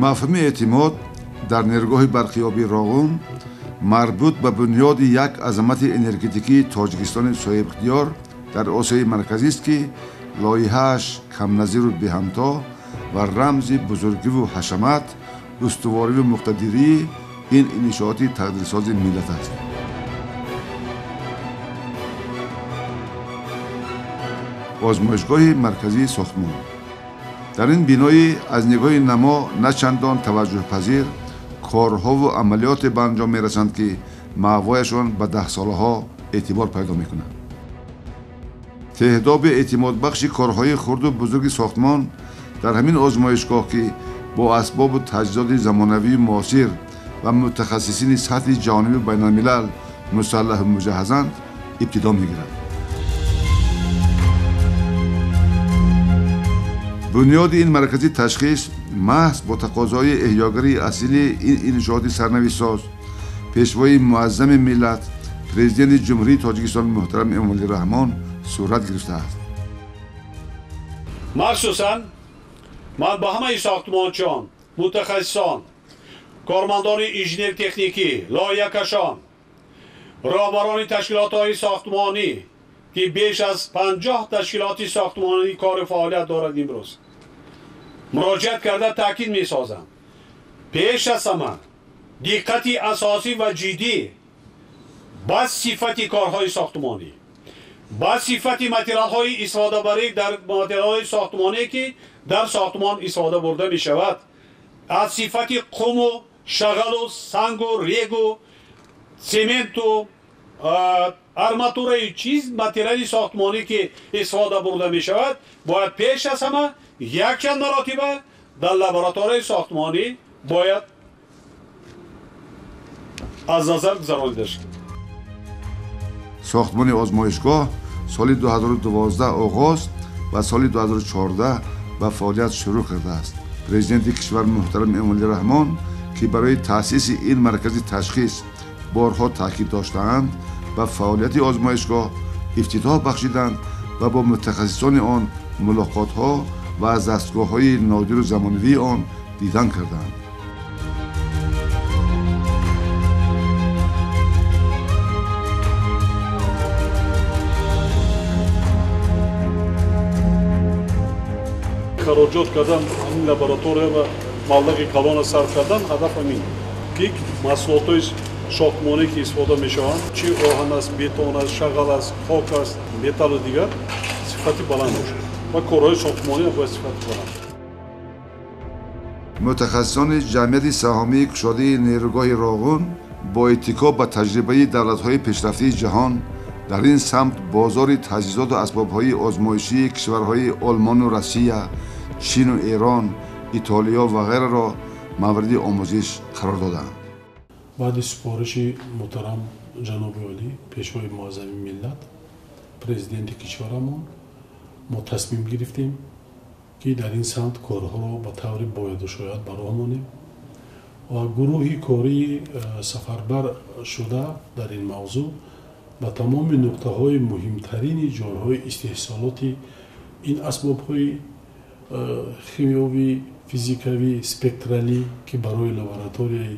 Мафҳуми эътимод дар нерӯгоҳи барқиёбии Роғун марбут ба бунёди як азамати энергетикии Тоҷикистони соҳибихтиёр дар Осиёи Марказист, ки лоиҳааш камназиру беҳамто ва рамзи бузургиву ҳашамат, устувориву муқтадирии ин иншооти тақдирсози миллат аст. Озмоишгоҳи марказии сохтмон. Дар ин бинои аз нигоҳи намо на чандон таваҷҷӯҳпазир корҳову амалиёте ба анҷом мерасанд, ки маъвояшон ба даҳсолаҳо эътибор пайдо мекунанд. Теҳдоби эътимодбахши корҳои хурду бузурги сохтмон дар ҳамин озмоишгоҳ, ки бо асбобу таҷҳизоти замонавии муосир ва мутахассисини сатҳи ҷаҳониву байналмилал мусаллаҳу муҷаҳҳазанд, ибтидо мегирад. Бунёди ин маркази ташхис маҳз бо тақозои эҳёгарии асили ин иншооти сарнавиштсоз пешвои муаззами миллат, президенти Ҷумҳурии Тоҷикистон муҳтарам Эмомалӣ Раҳмон сурат гирифтааст. Махсусан ман ба ҳамаи сохтмончиён, мутахассисон, кормандони инженер-техникӣ, лоиҳакашон, роҳбарони ташкилотҳои сохтмонӣ, ки беш аз 50 ташкилоти сохтмонӣ кору фаъолият дорад имрӯз, муроҷиат карда таъкид месозам: пеш аз ҳама диққати асосӣ ва ҷиддӣ ба сифати корҳои сохтмонӣ, ба сифати материалҳои истифодабарӣ дар материалҳои сохтмоние ки дар сохтмон истифода бурда мешавад, аз сифати қуму шағалу сангу регу сементу арматураи чиз материали сохтмонӣ ки истифода бурда мешавад, бояд пеш аз ҳама якчанд маротиба дар лабораторияи сохтмонӣ бояд аз назар гузаронида шавад. Сохтмони озмоишгоҳ соли 2012 оғоз ва соли 2014 ба фаъолият шурӯъ кардааст. Президенти кишвар муҳтарам Эмомалӣ Раҳмон, ки барои таъсиси ин маркази ташхис борҳо таъкид доштаанд, ба фаъолияти озмоишгоҳ ифтитоҳ бахшиданд ва бо мутахассисони он мулоқотҳо ва аз дастгоҳҳои нодиру замонавии он дидан карданд. Хароҷот кардан ҳамин лаборатория ва маблағи калона сарф кардан ҳадаф ҳамин, ки маҳсулотҳои сохтмонӣ ки истифода мешаванд, чи оҳан аст, бетон аст, шағал аст, хок аст, металлу дигар, сифати баланд бошад ва корҳои сохтмонӣ бояд сифати баланд. Мутахассисони ҷамъияти саҳомии кушодаи нерӯгоҳи Роғун бо иттикоб ба таҷрибаи давлатҳои пешрафтаи ҷаҳон дар ин самт бозори таҷҳизоту асбобҳои озмоишии кишварҳои Олмону Россия, Чину Эрон, Итолиё ва ғайраро мавриди омӯзиш қарор доданд. Баъди супориши муҳтарам ҷаноби олӣ, пешвои муаззами миллат, президенти кишварамон, мо тасмим гирифтем, ки дар ин самт корҳоро ба таври бояду шояд ба роҳ монем ва гурӯҳи кории сафарбар шуда дар ин мавзӯъ ба тамоми нуқтаҳои муҳимтарини ҷойҳои истеҳсолоти ин асбобҳои химиёвӣ, физикавӣ, спектралӣ, ки барои лабораторияи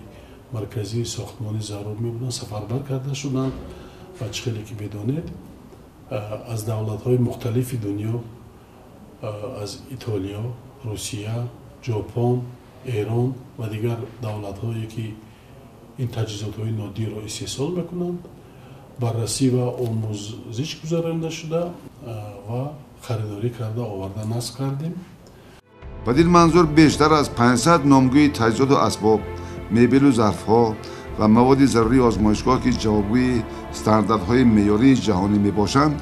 марказии сохтмонӣ зарур мебуданд, сафарбар карда шуданд ва чӣ хеле ки медонед, аз давлатҳои мухталифи дунё, аз Итолиё, Русия, Ҷопон, Эрон ва дигар давлатҳое ки ин таҷҳизотҳои нодирро истеҳсол мекунанд, баррасӣ ва омӯзиш гузаронида шуда ва харидорӣ карда оварда насб кардем. Бадин манзур бештар аз 500 номгӯи таҷҳизоту асбоб, мебелу зарфҳо ва маводи зарурии озмоишгоҳ, ки ҷавобгӯи стандартҳои меъёрии ҷаҳонӣ мебошанд,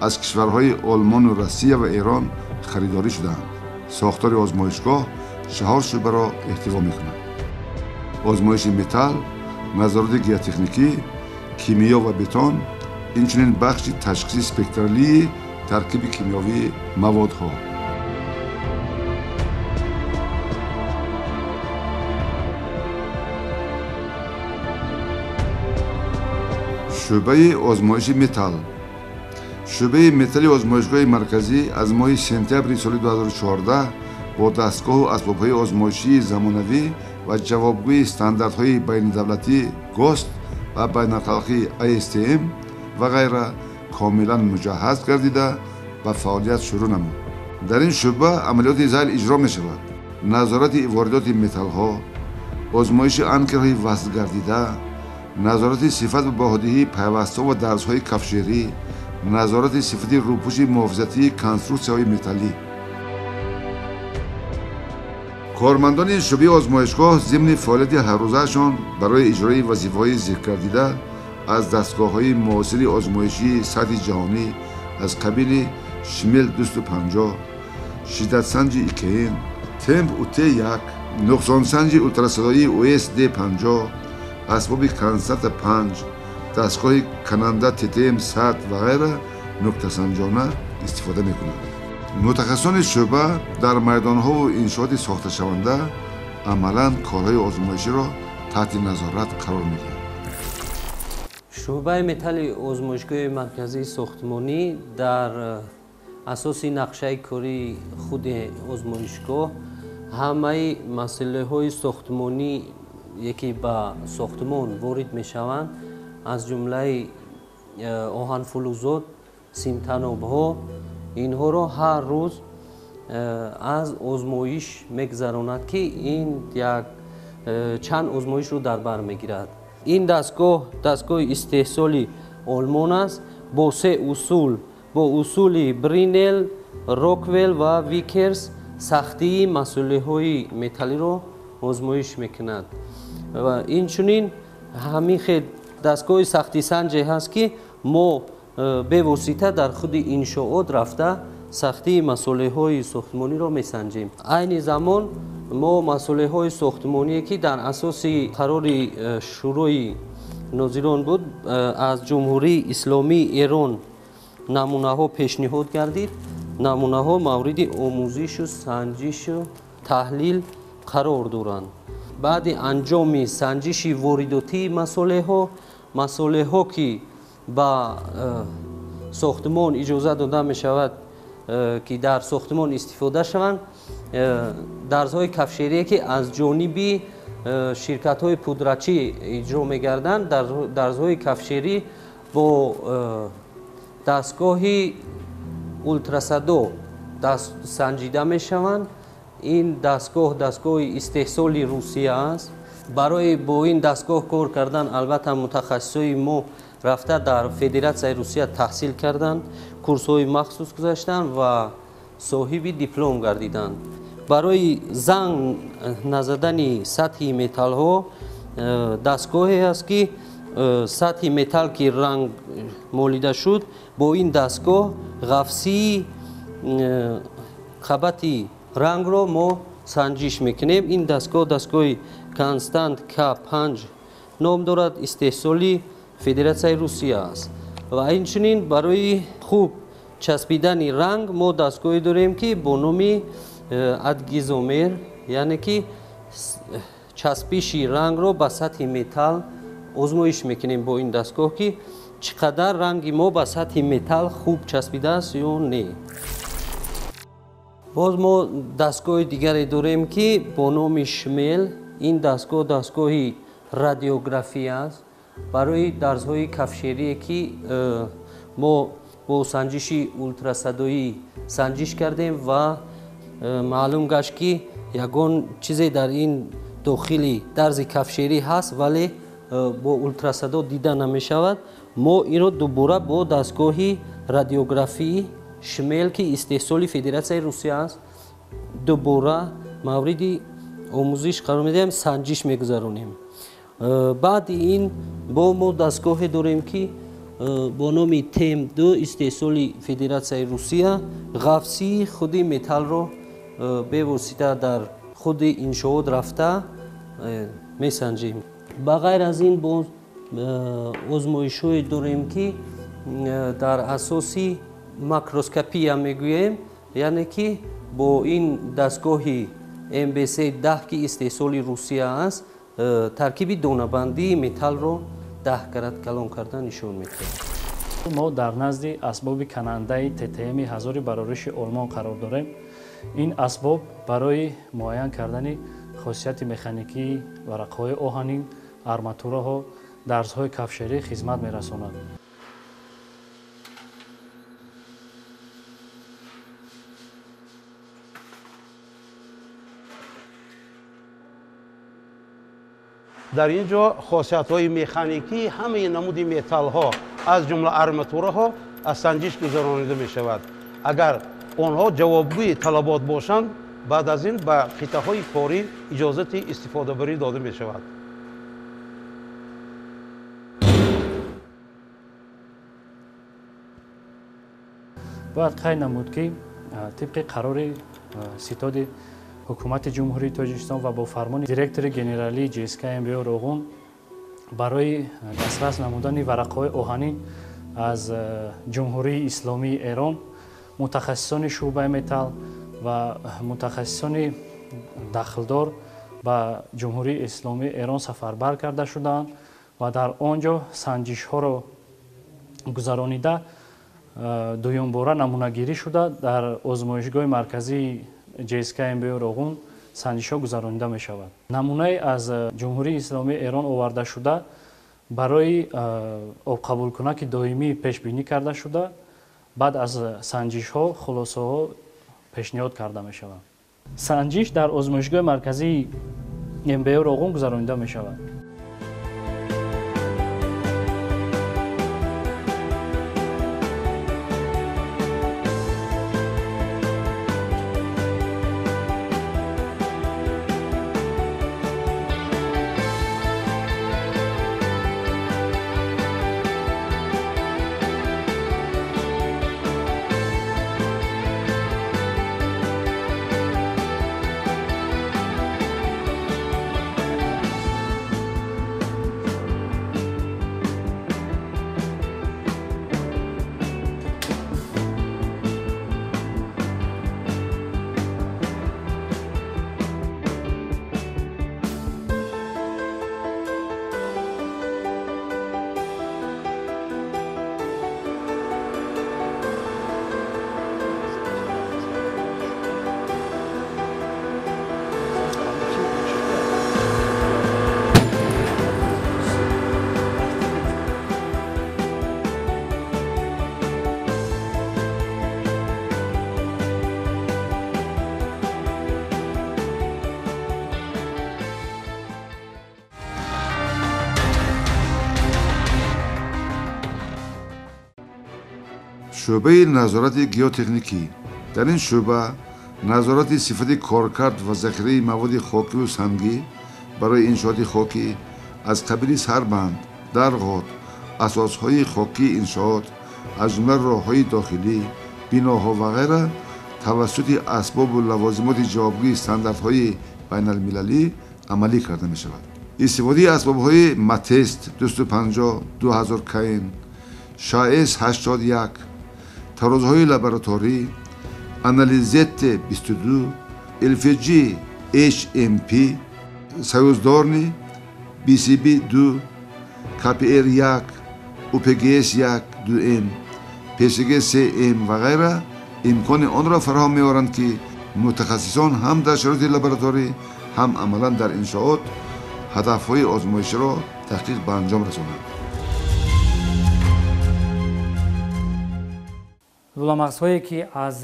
аз кишварҳои Олмону Россия ва Эрон харидорӣ шудаанд. Сохтори озмоишгоҳ 4 шӯъбаро эҳтиво мекунад: озмоиши металл, назороти геотехникӣ, кимиё ва бетон, инчунин бахши ташхиси спектралии таркиби кимиёвии маводҳо. Шӯъбаи озмоиши металл. Шӯъбаи металли озмоишгоҳи марказӣ аз моҳи сентябри соли 2014 Бо дастгоҳу асбобҳои озмоишии замонавӣ ва ҷавобгӯи стандартҳои байнидавлатӣ ГОСТ ва байналхалқии ASTM ва ғайра комилан муҷаҳҳаз гардида, ба фаъолият шурӯъ намуд. Дар ин шӯъба амалиёти зайл иҷро мешавад: назорати воридоти металлҳо, озмоиши анкерҳои васлгардида, назорати сифат ва баҳодиҳии пайвастҳо ва дарзҳои кафшерӣ, назорати сифати рӯпӯши муҳофизатии конструксияҳои металлӣ. Кормандони шӯъбаи озмоишгоҳ зимни фаъолияти ҳаррӯзаашон барои иҷрои вазифаҳои зикргардида аз дастгоҳҳои муосири озмоишии сатҳи ҷаҳонӣ аз қабили Шмел 250, шиддатсанҷи ИКН, Темп УТ1, нуқсонсанҷи ултрасадоии УСД 50, асбоби Константа 5, дастгоҳи кананда ТТМ 100 ва ғайра нуктасанҷона истифода мекунанд. Мутахассисони шӯъба дар майдонҳову иншооти сохташаванда амалан корҳои озмоиширо таҳти назорат қарор медиҳанд. Шӯъбаи металли озмоишгоҳи марказии сохтмонӣ дар асоси нақшаи кории худи озмоишгоҳ ҳамаи масъалаҳои сохтмонӣ, ки ба сохтмон ворид мешаванд, аз ҷумлаи оҳанфулӯзот, симтанобҳо, инҳоро ҳар рӯз аз озмоиш мегузаронад, ки ин як чанд озмоишро дар бар мегирад. Ин дастгоҳ дастгоҳи истеҳсоли Олмон аст, бо се усул: бо усули Бринел, Роквел ва Викерс сахтии масолеҳои металлиро озмоиш мекунад. Ва инчунин ҳамин хел дастгоҳи сахтисанҷе ҳаст, ки мо бевосита дар худи иншоот рафта сахтии масолеҳои сохтмониро месанҷем. Айни замон мо масолеҳои сохтмоние, ки дар асоси қарори Шӯрои нозирон буд, аз Ҷумҳурии Исломии Эрон намунаҳо пешниҳод гардид, намунаҳо мавриди омӯзишу санҷишу таҳлил қарор доранд. Баъди анҷоми санҷиши воридотии масолеҳо, масолеҳо ки ба сохтмон иҷоза дода мешавад, ки дар сохтмон истифода шаванд, дарзҳои кафшерие, ки аз ҷониби ширкатҳои пудрачӣ иҷро мегарданд, дарзҳои кафшерӣ бо дастгоҳи ултрасадо санҷида мешаванд. Ин дастгоҳ дастгоҳи истеҳсоли Русия аст. Барои бо ин дастгоҳ кор кардан, албатта, мутахассисои мо рафта дар Федератсияи Русия таҳсил карданд, курсҳои махсус гузаштанд ва соҳиби диплом гардиданд. Барои занг назадани сатҳи металлҳо дастгоҳе аст, ки сатҳи металл ки ранг молида шуд, бо ин дастгоҳ ғафсии қабати рангро мо санҷиш мекунем. Ин дастгоҳ дастгоҳи Констант К5 ном дорад, истеҳсоли Федератсияи Русия аст. Ва инчунин барои хуб часпидани ранг мо дастгоҳе дорем, ки бо номи адгизомер, яъне ки часпиши рангро ба сатҳи металл озмоиш мекунем бо ин дастгоҳ, ки чӣ қадар ранги мо ба сатҳи металл хуб часпидааст ё не. Боз мо дастгоҳи дигаре дорем, ки бо номи Шмел. Ин дастгоҳ дастгоҳи радиография аст барои дарзҳои кафшерие, ки мо бо санҷиши ултрасадоӣ санҷиш кардем ва маълум гашт, ки ягон чизе дар ин дохили дарзи кафшерӣ ҳаст, вале бо ултрасадо дида намешавад. Мо инро дубора бо дастгоҳи радиографии Шмел, ки истеҳсоли Федератсияи Русия аст, дубора мавриди омӯзиш қарор медиҳем, санҷиш мегузаронем. Баъди ин бо мо дастгоҳе дорем, ки бо номи ТМ2, истеҳсоли Федератсияи Русия, ғафсии худи металлро бевосита дар худи иншоот рафта месанҷем. Ба ғайр аз ин боз озмоишҳое дорем, ки дар асоси макроскопия мегӯем, яъне ки бо ин дастгоҳи МБС 10, ки истеҳсоли Русия аст, таркиби донабандии металлро 10 карат калон карда нишон медиҳад. Мо дар назди асбоби канандаи ТТМ 1000 барориши Олмон қарор дорем. Ин асбоб барои муайян кардани хосияти механикии варақҳои оҳанин, арматураҳо, дарзҳои кафшерӣ хизмат мерасонад. Дар ин ҷо хосиятҳои механикии ҳамаи намуди металлҳо, аз ҷумла арматураҳо, аз санҷиш гузаронида мешавад. Агар онҳо ҷавобгӯи талабот бошанд, баъд аз ин ба қитъаҳои корӣ иҷозати истифодабарӣ дода мешавад. Бояд қайд намуд, ки тибқи қарори ситоди ҳукумати Ҷумҳурии Тоҷикистон ва бо фармони директори генералии ҶСК МБО Роғун барои дастрас намудани варақҳои оҳанин аз Ҷумҳурии Исломии Эрон мутахассисони шӯъбаи металл ва мутахассисони дахлдор ба Ҷумҳурии Исломии Эрон сафарбар карда шудаанд ва дар он ҷо санҷишҳоро гузаронида, дуюмбора намунагирӣ шуда, дар озмоишгоҳи марказии ҶСК МБО Роғун санҷишҳо гузаронида мешавад. Намунае аз Ҷумҳурии Исломии Эрон оварда шуда барои обқабулкунаки доимӣ пешбинӣ карда шуда, баъд аз санҷишҳо хулосаҳо пешниҳод карда мешаванд. Санҷиш дар озмоишгоҳи марказии МБО Роғун гузаронида мешавад. Шӯъбаи назорати геотехникӣ. Дар ин шӯъба назорати сифати коркард ва захираи маводи хокиву сангӣ барои иншооти хокӣ аз қабили сарбанд, дарғот, асосҳои хокии иншоот, аз ҷумла роҳҳои дохилӣ, биноҳо ва ғайра тавассути асбобу лавозимоти ҷавобгӯи стандартҳои байналмилалӣ амалӣ карда мешавад. Истифодаи асбобҳои Матест 250 2000 кн, ШАЭС 81, тарозҳои лабораторӣ, Анализетте 22, ЛФГ HMP, Союздорни, BCB 2, КПР 1, УПГС 1 2М, ПСГ 3М ва ғайра имкони онро фароҳам меоранд, ки мутахассисон ҳам дар шароити лабораторӣ, ҳам амалан дар иншоот ҳадафҳои озмоиширо таҳқиқ ба анҷом расонанд. Лӯламағзҳое ки аз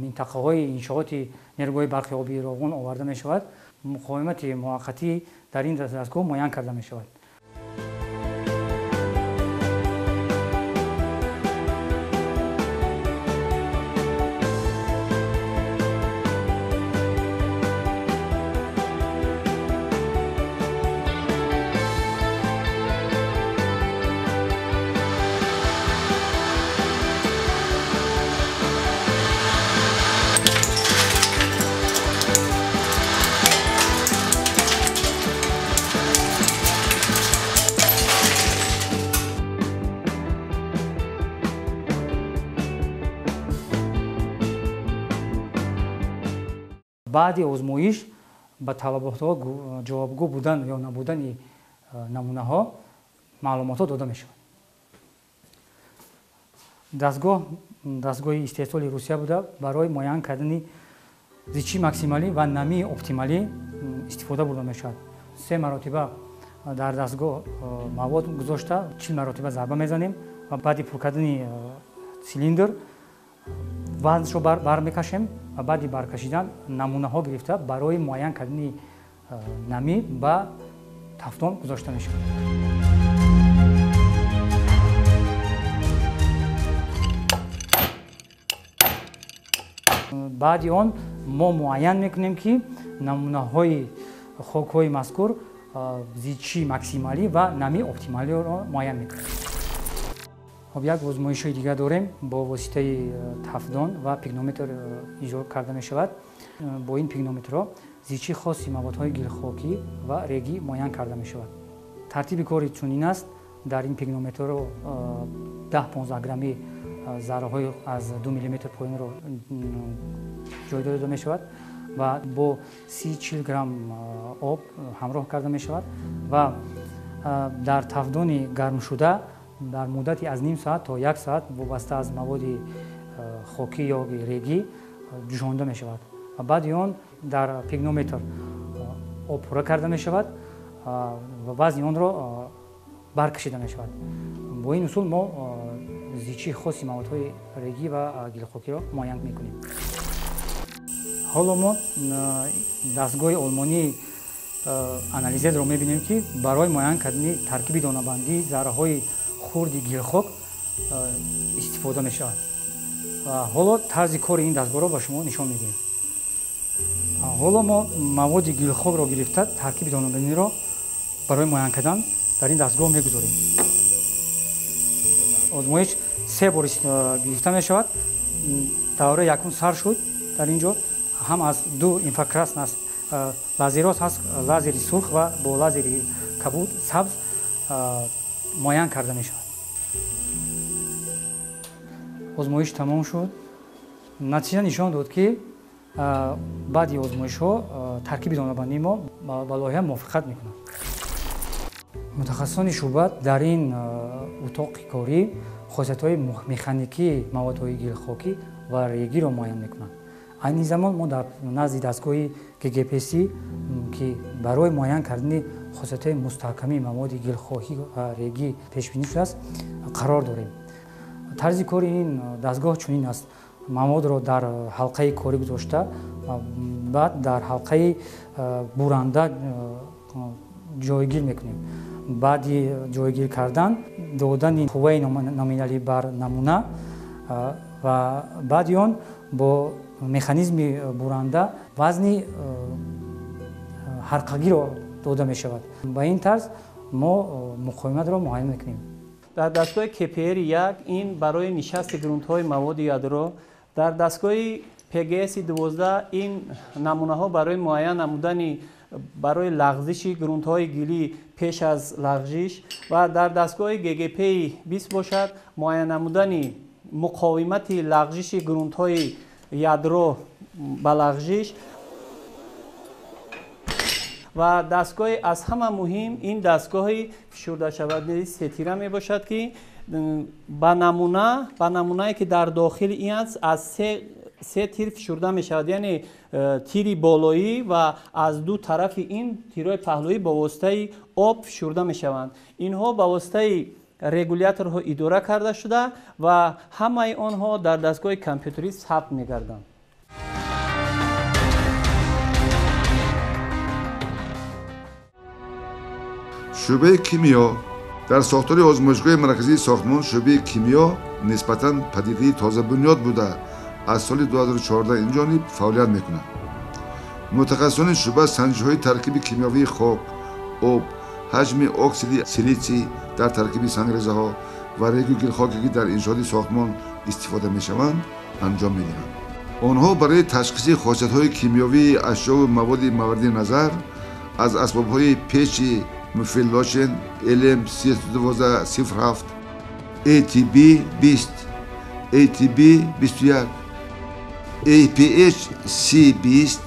минтақаҳои иншооти нерӯгоҳи барқи обии Роғун оварда мешавад, муқовимати муваққатӣ дар ин дастгоҳ муайян карда мешавад. Баъди озмоиш ба талаботҳо ҷавобгӯ будан ё набудани намунаҳо маълумотҳо дода мешавад. Дастгоҳ дастгоҳи истеҳсоли Русия буда, барои муайян кардани Зичии максималӣ ва намии оптималӣ истифода бурда мешавад. 3 маротиба дар дастгоҳ мавод гузошта 40 маротиба зарба мезанем ва баъди пур кардани цилиндр вазншо бармекашем ва баъди баркашидан намунаҳо гирифта барои муайян кардани намӣ ба тафтон гузошта мешавад. Баъди он мо муайян мекунем, ки намунаҳои хокҳои мазкур зичии максималӣ ва намии оптималиро муайян мекунем. Хоб, як озмоишҳои дигар дорем, бо воситаи тафдон ва пикнометр иҷро карда мешавад. Бо ин пикнометрҳо зичии хоси маводҳои гилхокӣ ва регӣ муайян карда мешавад. Тартиби кори чунин аст: дар ин пикнометрро 10-15 грамми зарраҳои аз 2 миллиметр поёнро ҷой дода мешавад ва бо 30-40 грамм об ҳамроҳ карда мешавад ва дар тафдони гармшуда дар муддати аз ним соат то 1 соат вобаста аз маводи хокӣ ё регӣ ҷӯшонда мешавад ва баъди он дар пикнометр об пурра карда мешавад ва вазни онро баркашида мешавад. Бо ин усул мо зичии хоси маводҳои регӣ ва гилхокиро муайян мекунем. Ҳоло мо дастгоҳи олмонии анализерро мебинем, ки барои муайян кардани таркиби донабандии зарраҳои хурди гилхок истифода мешавад. Ва ҳоло тарзи кори ин дастгоҳро ба шумо нишон медиҳем. Ҳоло мо маводи гилхокро гирифта таркиби донабандиро барои муайян кардан дар ин дастгоҳ мегузорем. Озмоиш 3 бор гирифта мешавад. Давраи якум сар шуд. Дар ин ҷо ҳам аз 2 инфракрасн аст, лазерос ҳаст, лазери сурх ва бо лазери кабуд сабз муайян карда мешавад. Озмоиш тамом шуд. Натиҷа нишон дод, ки баъди озмоишҳо таркиби донабандии мо ба лоиҳа мувофиқат мекунад. Мутахассисони шӯъба дар ин утоқи корӣ хосиятҳои механикии маводҳои гилхокӣ ва региро муайян мекунанд. Айни замон мо дар назди дастгоҳи ГГПС, ки барои муайян кардани хосиятҳои мустаҳкамии маводи гилхокӣ ва регӣ пешбинӣ шудааст, қарор дорем. Тарзи кори ин дастгоҳ чунин аст: маводро дар ҳалқаи корӣ гузошта, баъд дар ҳалқаи буранда ҷойгир мекунем. Баъди ҷойгир кардан додани қувваи номиналӣ бар намуна ва баъди он бо механизми буранда вазни ҳарқагиро дода мешавад. Ба ин тарз мо муқовиматро муайян мекунем. Дар дастгоҳи КПР-1 ин барои нишасти грунтҳои маводи ядро, дар дастгоҳи ПГС-12 ин намунаҳо барои муайян намудани барои лағзиши грунтҳои гилӣ пеш аз лағзиш ва дар дастгоҳи ГГП-20 бошад муайян намудани муқовимати лағзиши грунтҳои ядро ба лағзиш. Ва дастгоҳи аз ҳама муҳим ин дастгоҳи фишурдашавандаи сетира мебошад, ки ба намунае ки дар дохили ин аст аз се тир фишурда мешавад, яъне тири болоӣ ва аз ду тарафи ин тирҳои паҳлӯӣ бо воситаи об фишурда мешаванд. Инҳо ба воситаи регуляторҳо идора карда шуда ва ҳамаи онҳо дар дастгоҳи компютерӣ сабт мегарданд. Шӯъбаи кимиё дар сохтори озмоишгоҳи марказии сохтмон шӯъбаи кимиё нисбатан падидаи тозабунёд буда аз соли 2014 инҷониб фаъолият мекунад. Мутахассисони шӯъба санҷишҳои таркиби кимиёвии хок, об, ҳаҷми оксиди силитсий дар таркиби сангрезаҳо ва регу гилхоке ки дар иншооти сохтмон истифода мешаванд анҷом медиҳанд. Онҳо барои ташхиси хосиятҳои кимиёвии ашёву маводи мавриди назар аз асбобҳои печи муфиллошен LM 31207, ATB 20, ATB 21, APH C20,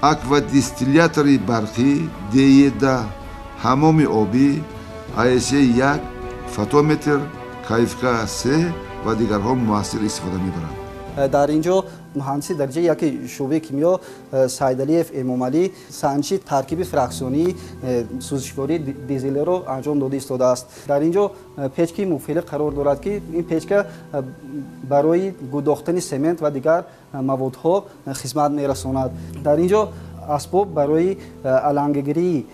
аквадистиллятори барқӣ DE10, ҳамоми обӣ ISA 1, фотометр, КФК 3 ва дигарҳо муассир истифода мебаранд. Дар ин ҷо муҳандиси дараҷаи яки шӯъбаи кимиё Сайдалиев Эмомалӣ санҷиши таркиби фраксионии сӯзишвории дизелиро анҷом дода истодааст. Дар ин ҷо печки муфиле қарор дорад, ки ин печка барои гудохтани семент ва дигар маводҳо хизмат мерасонад. Дар ин ҷо асбоб барои алангагирии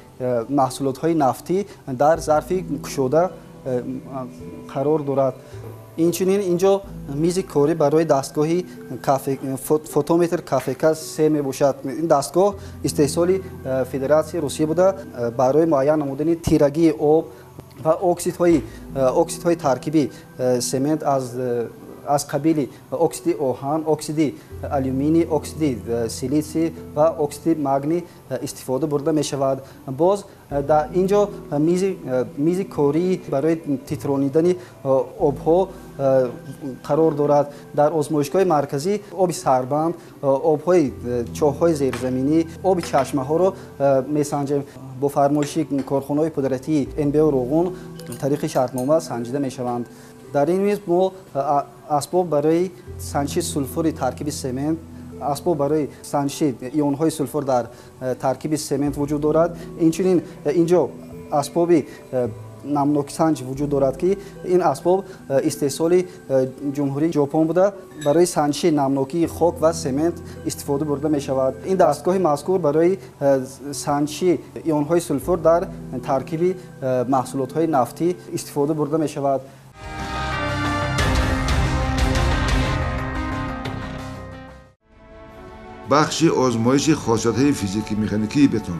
маҳсулотҳои нафтӣ дар зарфи кушода қарор дорад. Инчунин ин ҷо мизи корӣ барои дастгоҳи фотометр КФК 3 мебошад. Ин дастгоҳ истеҳсоли Федератсияи Русия буда, барои муайян намудани тирагии об ва оксидҳои таркиби семент аз қабили оксиди оҳан, оксиди алюминий, оксиди силитсий ва оксиди магний истифода бурда мешавад. Боз дар ин ҷо мизи корӣ барои титронидани обҳо қарор дорад. Дар озмоишгоҳи марказӣ оби сарбанд, обҳои чоҳҳои зерзаминӣ, оби чашмаҳоро месанҷем. Бо фармоиши корхонаҳои пудратии НБО Роғун тариқи шартнома санҷида мешаванд. Дар ин миз мо асбоб барои санҷиши сулфури таркиби семент, асбоб барои санҷиши ионҳои сулфур дар таркиби семент вуҷуд дорад. Инчунин ин ҷо асбоби намноксанҷ вуҷуд дорад, ки ин асбоб истеҳсоли Ҷумҳурии Ҷопон буда, барои санҷиши намнокии хок ва семент истифода бурда мешавад. Ин дастгоҳи мазкур барои санҷиши ионҳои сулфур дар таркиби маҳсулотҳои нафтӣ истифода бурда мешавад. Бахши озмоиши хосиятҳои физики-механикии бетон.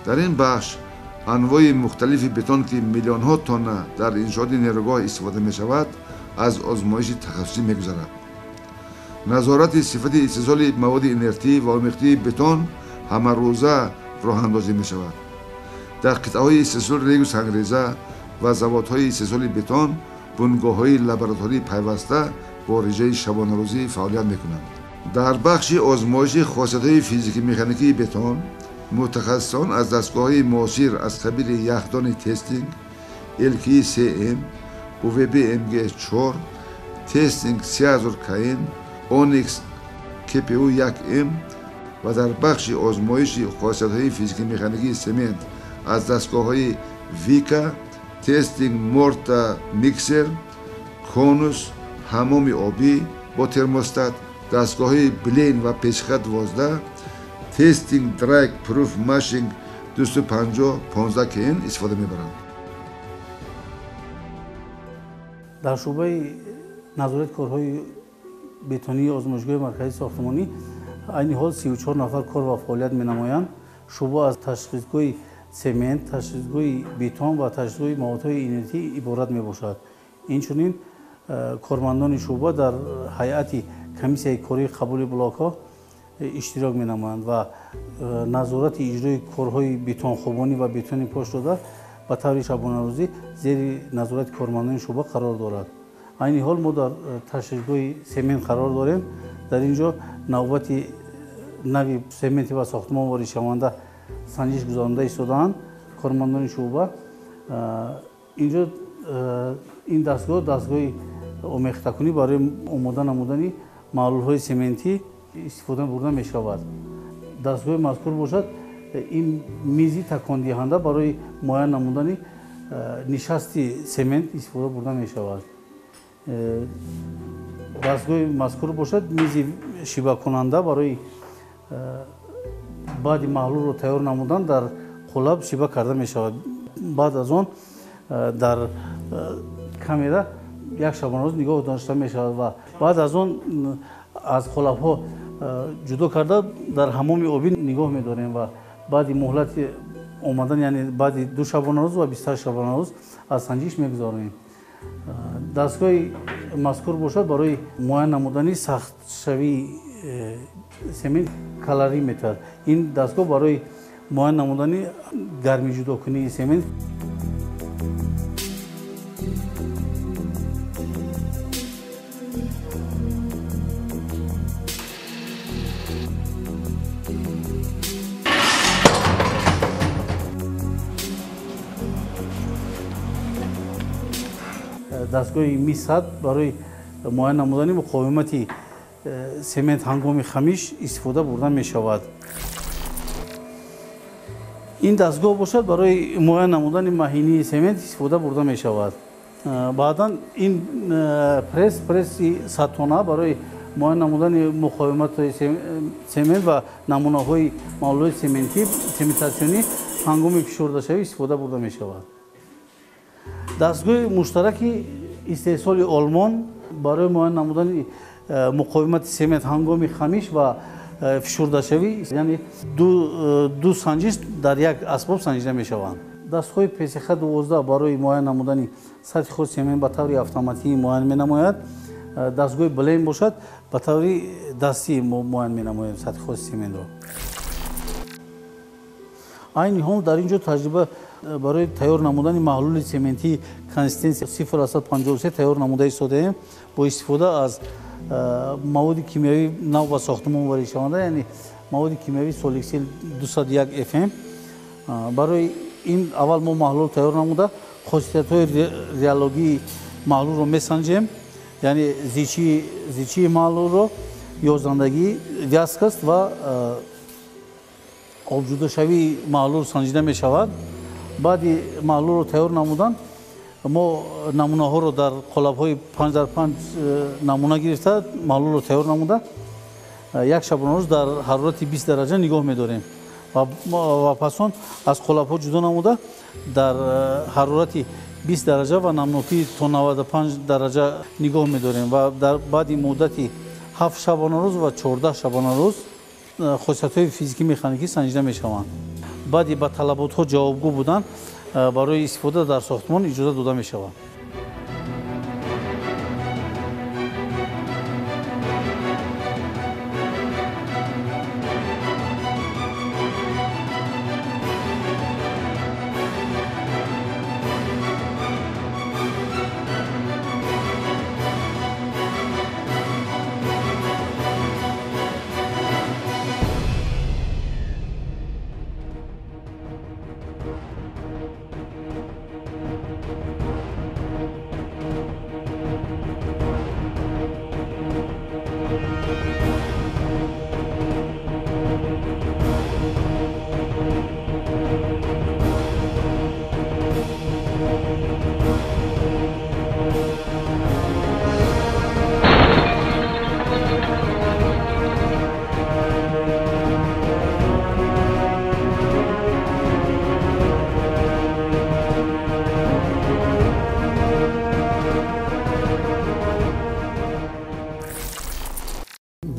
Дар ин бахш анвои мухталифи бетон, ки миллионҳо тонна дар иншооти нерӯгоҳ истифода мешавад, аз озмоиши тахассусӣ мегузарад. Назорати сифати истеҳсоли маводи инертӣ ва омехтии бетон ҳамарӯза роҳандозӣ мешавад. Дар қитъаҳои истеҳсоли регу сангреза ва заводҳои истеҳсоли бетон бунгоҳҳои лабораторӣ пайваста бо реҷаи шабонарӯзӣ фаъолият мекунанд. Дар бахши озмоиши хосиятҳои физики-механикии бетон мутахассисон аз дастгоҳҳои муосир аз қабили яхдони тестинг LKI 3M, UVB MG4, тестинг 3000 КН, Onyx KPU 1M ва дар бахши озмоиши хосиятҳои физики-механикии семент аз дастгоҳҳои Вика, тестинг Морта миксер, конус, ҳамоми обӣ бо термостат, дастгоҳҳои Блейн ва пешхат 12, тестинг драйг пруф машинг 250 15 КН истифода мебаранд. Дар шӯъбаи назорати корҳои бетонии озмоишгоҳи марказии сохтмонӣ айни ҳол 34 нафар кор ва фаъолият менамоянд. Шӯъба аз ташхисгоҳи семент, ташхисгоҳи бетон ва ташхисгоҳи маводҳои инертӣ иборат мебошад. Инчунин кормандони шӯъба дар ҳайати комиссияи кории қабули блокҳо иштирок менамоянд ва назорати иҷрои корҳои бетонхобонӣ ва бетони пош дода ба таври шабонарӯзӣ зери назорати кормандони шӯъба қарор дорад. Айни ҳол мо дар ташхисгоҳи семент қарор дорем. Дар ин ҷо навбати нави сементи ба сохтмон воридшаванда санҷиш гузаронда истодаанд кормандони шӯъба. Инҷо ин дастгоҳ дастгоҳи омехтакунӣ барои омода намудани маҳлулҳои сементӣ истифода бурда мешавад. Дастгоҳи мазкур бошад ин мизи такондиҳанда барои муайян намудани нишасти семент истифода бурда мешавад. Дастгоҳи мазкур бошад мизи шибакунанда барои баъди маҳлулро тайёр намудан дар қолаб шиба карда мешавад. Баъд аз он дар камера як шабонарӯз нигоҳ дошта мешавад ва баъд аз он аз қолабҳо ҷудо карда дар ҳамоми обӣ нигоҳ медорем ва баъди муҳлати омадан, яъне баъди 2 шабонарӯз ва 28 шабонарӯз аз санҷиш мегузаронем. Дастгоҳи мазкур бошад барои муайян намудани сахтшавии семент калориметр. Ин дастгоҳ барои муайян намудани гармиҷудокунии семент. Дастгоҳи Ми-100 барои муайян намудани муқовимати семент ҳангоми хамиш истифода бурда мешавад. Ин дастгоҳ бошад барои муайян намудани маҳинии семент истифода бурда мешавад. Баъдан ин пресс, пресси садтона барои муайян намудани муқовимати семент ва намунаҳои маҳлулоти сементӣ сементатсионӣ ҳангоми фишурдашавӣ истифода бурда мешавад. Дастгоҳи муштараки истеҳсоли Олмон барои муайян намудани муқовимати семент ҳангоми хамиш ва фишурдашавӣ, яъне ду санҷиш дар як асбоб санҷида мешаванд. Дастгоҳи ПСХ-12 барои муайян намудани сатҳи хоси семент ба таври автоматӣ муайян менамояд. Дастгоҳи Блем бошад ба таври дастӣ муайян менамояд сатҳи хоси сементро. Айни ҳол дар ин ҷо таҷриба барои тайёр намудани маҳлули сементии консистенсия 0,53 тайёр намуда истодаем бо истифода аз маводи кимиёвии нав ба сохтмон воридшаванда, яъне маводи кимиёвии Соликсил 201 FM. Барои ин аввал мо маҳлул тайёр намуда хосиятҳои реологии маҳлулро месанҷем, яъне зичии маҳлулро, ёзандагӣ, вязкост ва обҷудошавии маҳлул санҷида мешавад. Баъди маҳлулро тайёр намудан мо намунаҳоро дар қолабҳои 5x5 намуна гирифта маҳлулро тайёр намуда як шабонарӯз дар ҳарорати 20 дараҷа нигоҳ медорем ва пас он аз қолабҳо ҷудо намуда дар ҳарорати 20 дараҷа ва намнокӣ то 95 дараҷа нигоҳ медорем ва дар баъди муддати 7 шабонарӯз ва 14 шабонарӯз хосиятҳои физикӣ механикӣ санҷида мешаванд. Баъди ба талаботҳо ҷавобгӯ будан барои истифода дар сохтмон иҷоза дода мешавад.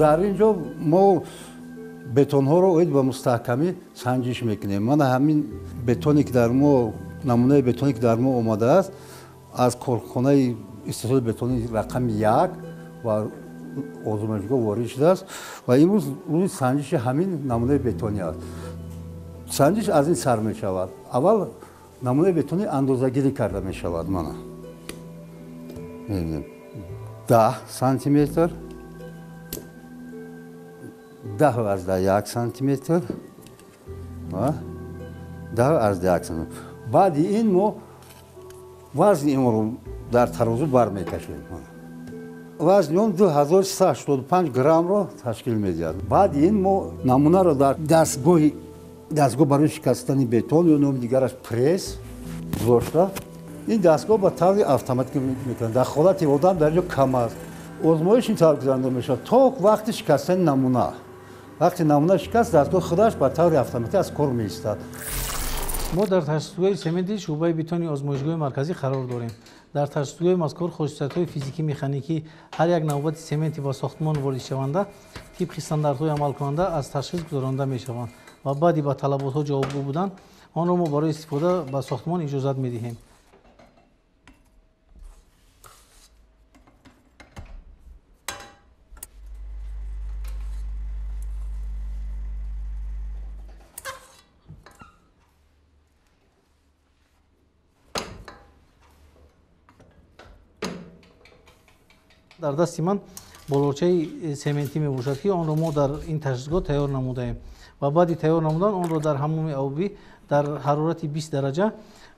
Дар ин ҷо мо бетонҳоро оид ба мустаҳкамӣ санҷиш мекунем. Мана ҳамин бетоне ки дар мо, намунаи бетоне ки дар мо омадааст, аз корхонаи истеҳсоли бетони рақами 1 ва озмоишгоҳ ворид шудааст ва имрӯз рӯзи санҷиши ҳамин намунаи бетонӣ аст. Санҷиш аз ин сар мешавад. Аввал намунаи бетонӣ андозагирӣ карда мешавад. Мана мебинем 10 сантиметр, 10,1 сантиметр ва 10,1 сантиметр. Баъди ин мо вазни инро дар тарозу бармекашем. Вазни он 2385 граммро ташкил медиҳад. Баъди ин мо намунаро дар дастгоҳ барои шикастани бетон ё номи дигараш пресс гузошта, ин дастгоҳ ба таври автоматикӣ мекунад. Дахолати одам дар ин ҷо кам аст. Озмоиш ин тавр гузаронида мешавад то вақти шикастани намуна. Вақти намуна шикаст, дастгоҳ худаш ба таври автоматӣ аз кор меистад. Мо дар ташхисгоҳи сементи шӯъбаи бетони озмоишгоҳи марказӣ қарор дорем. Дар ташхисгоҳи мазкур хусусиятҳои физикӣ-механикӣ ҳар як навбати сементи ба сохтмон воридшаванда тибқи стандартҳои амалкунанда аз ташхис гузаронида мешаванд ва баъди ба талаботҳо ҷавобгӯ будан онро мо барои истифода ба сохтмон иҷозат медиҳем. Дар дасти ман болорчаи сементӣ мебошад, ки онро мо дар ин ташхисгоҳ тайёр намудаем ва баъди тайёр намудан онро дар ҳаммоми обӣ дар ҳарорати 20 дараҷа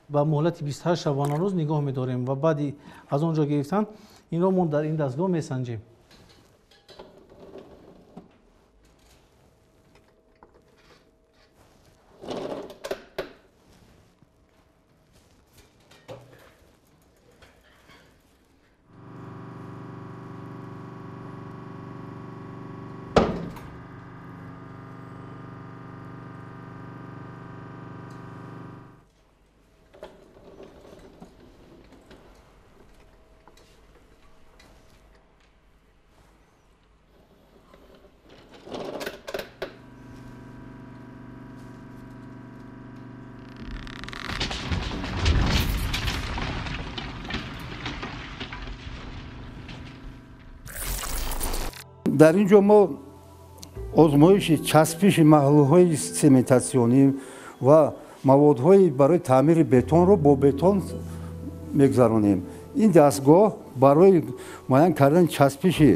ба муҳлати 28 шабонарӯз нигоҳ медорем ва баъди аз он ҷо гирифтан инро мо дар ин дастгоҳ месанҷем. Дар ин ҷо мо озмоиши часпиши маҳлулҳои сементатсионӣ ва маводҳои барои таъмири бетонро бо бетон мегузаронем. Ин дастгоҳ барои муайян кардани часпиши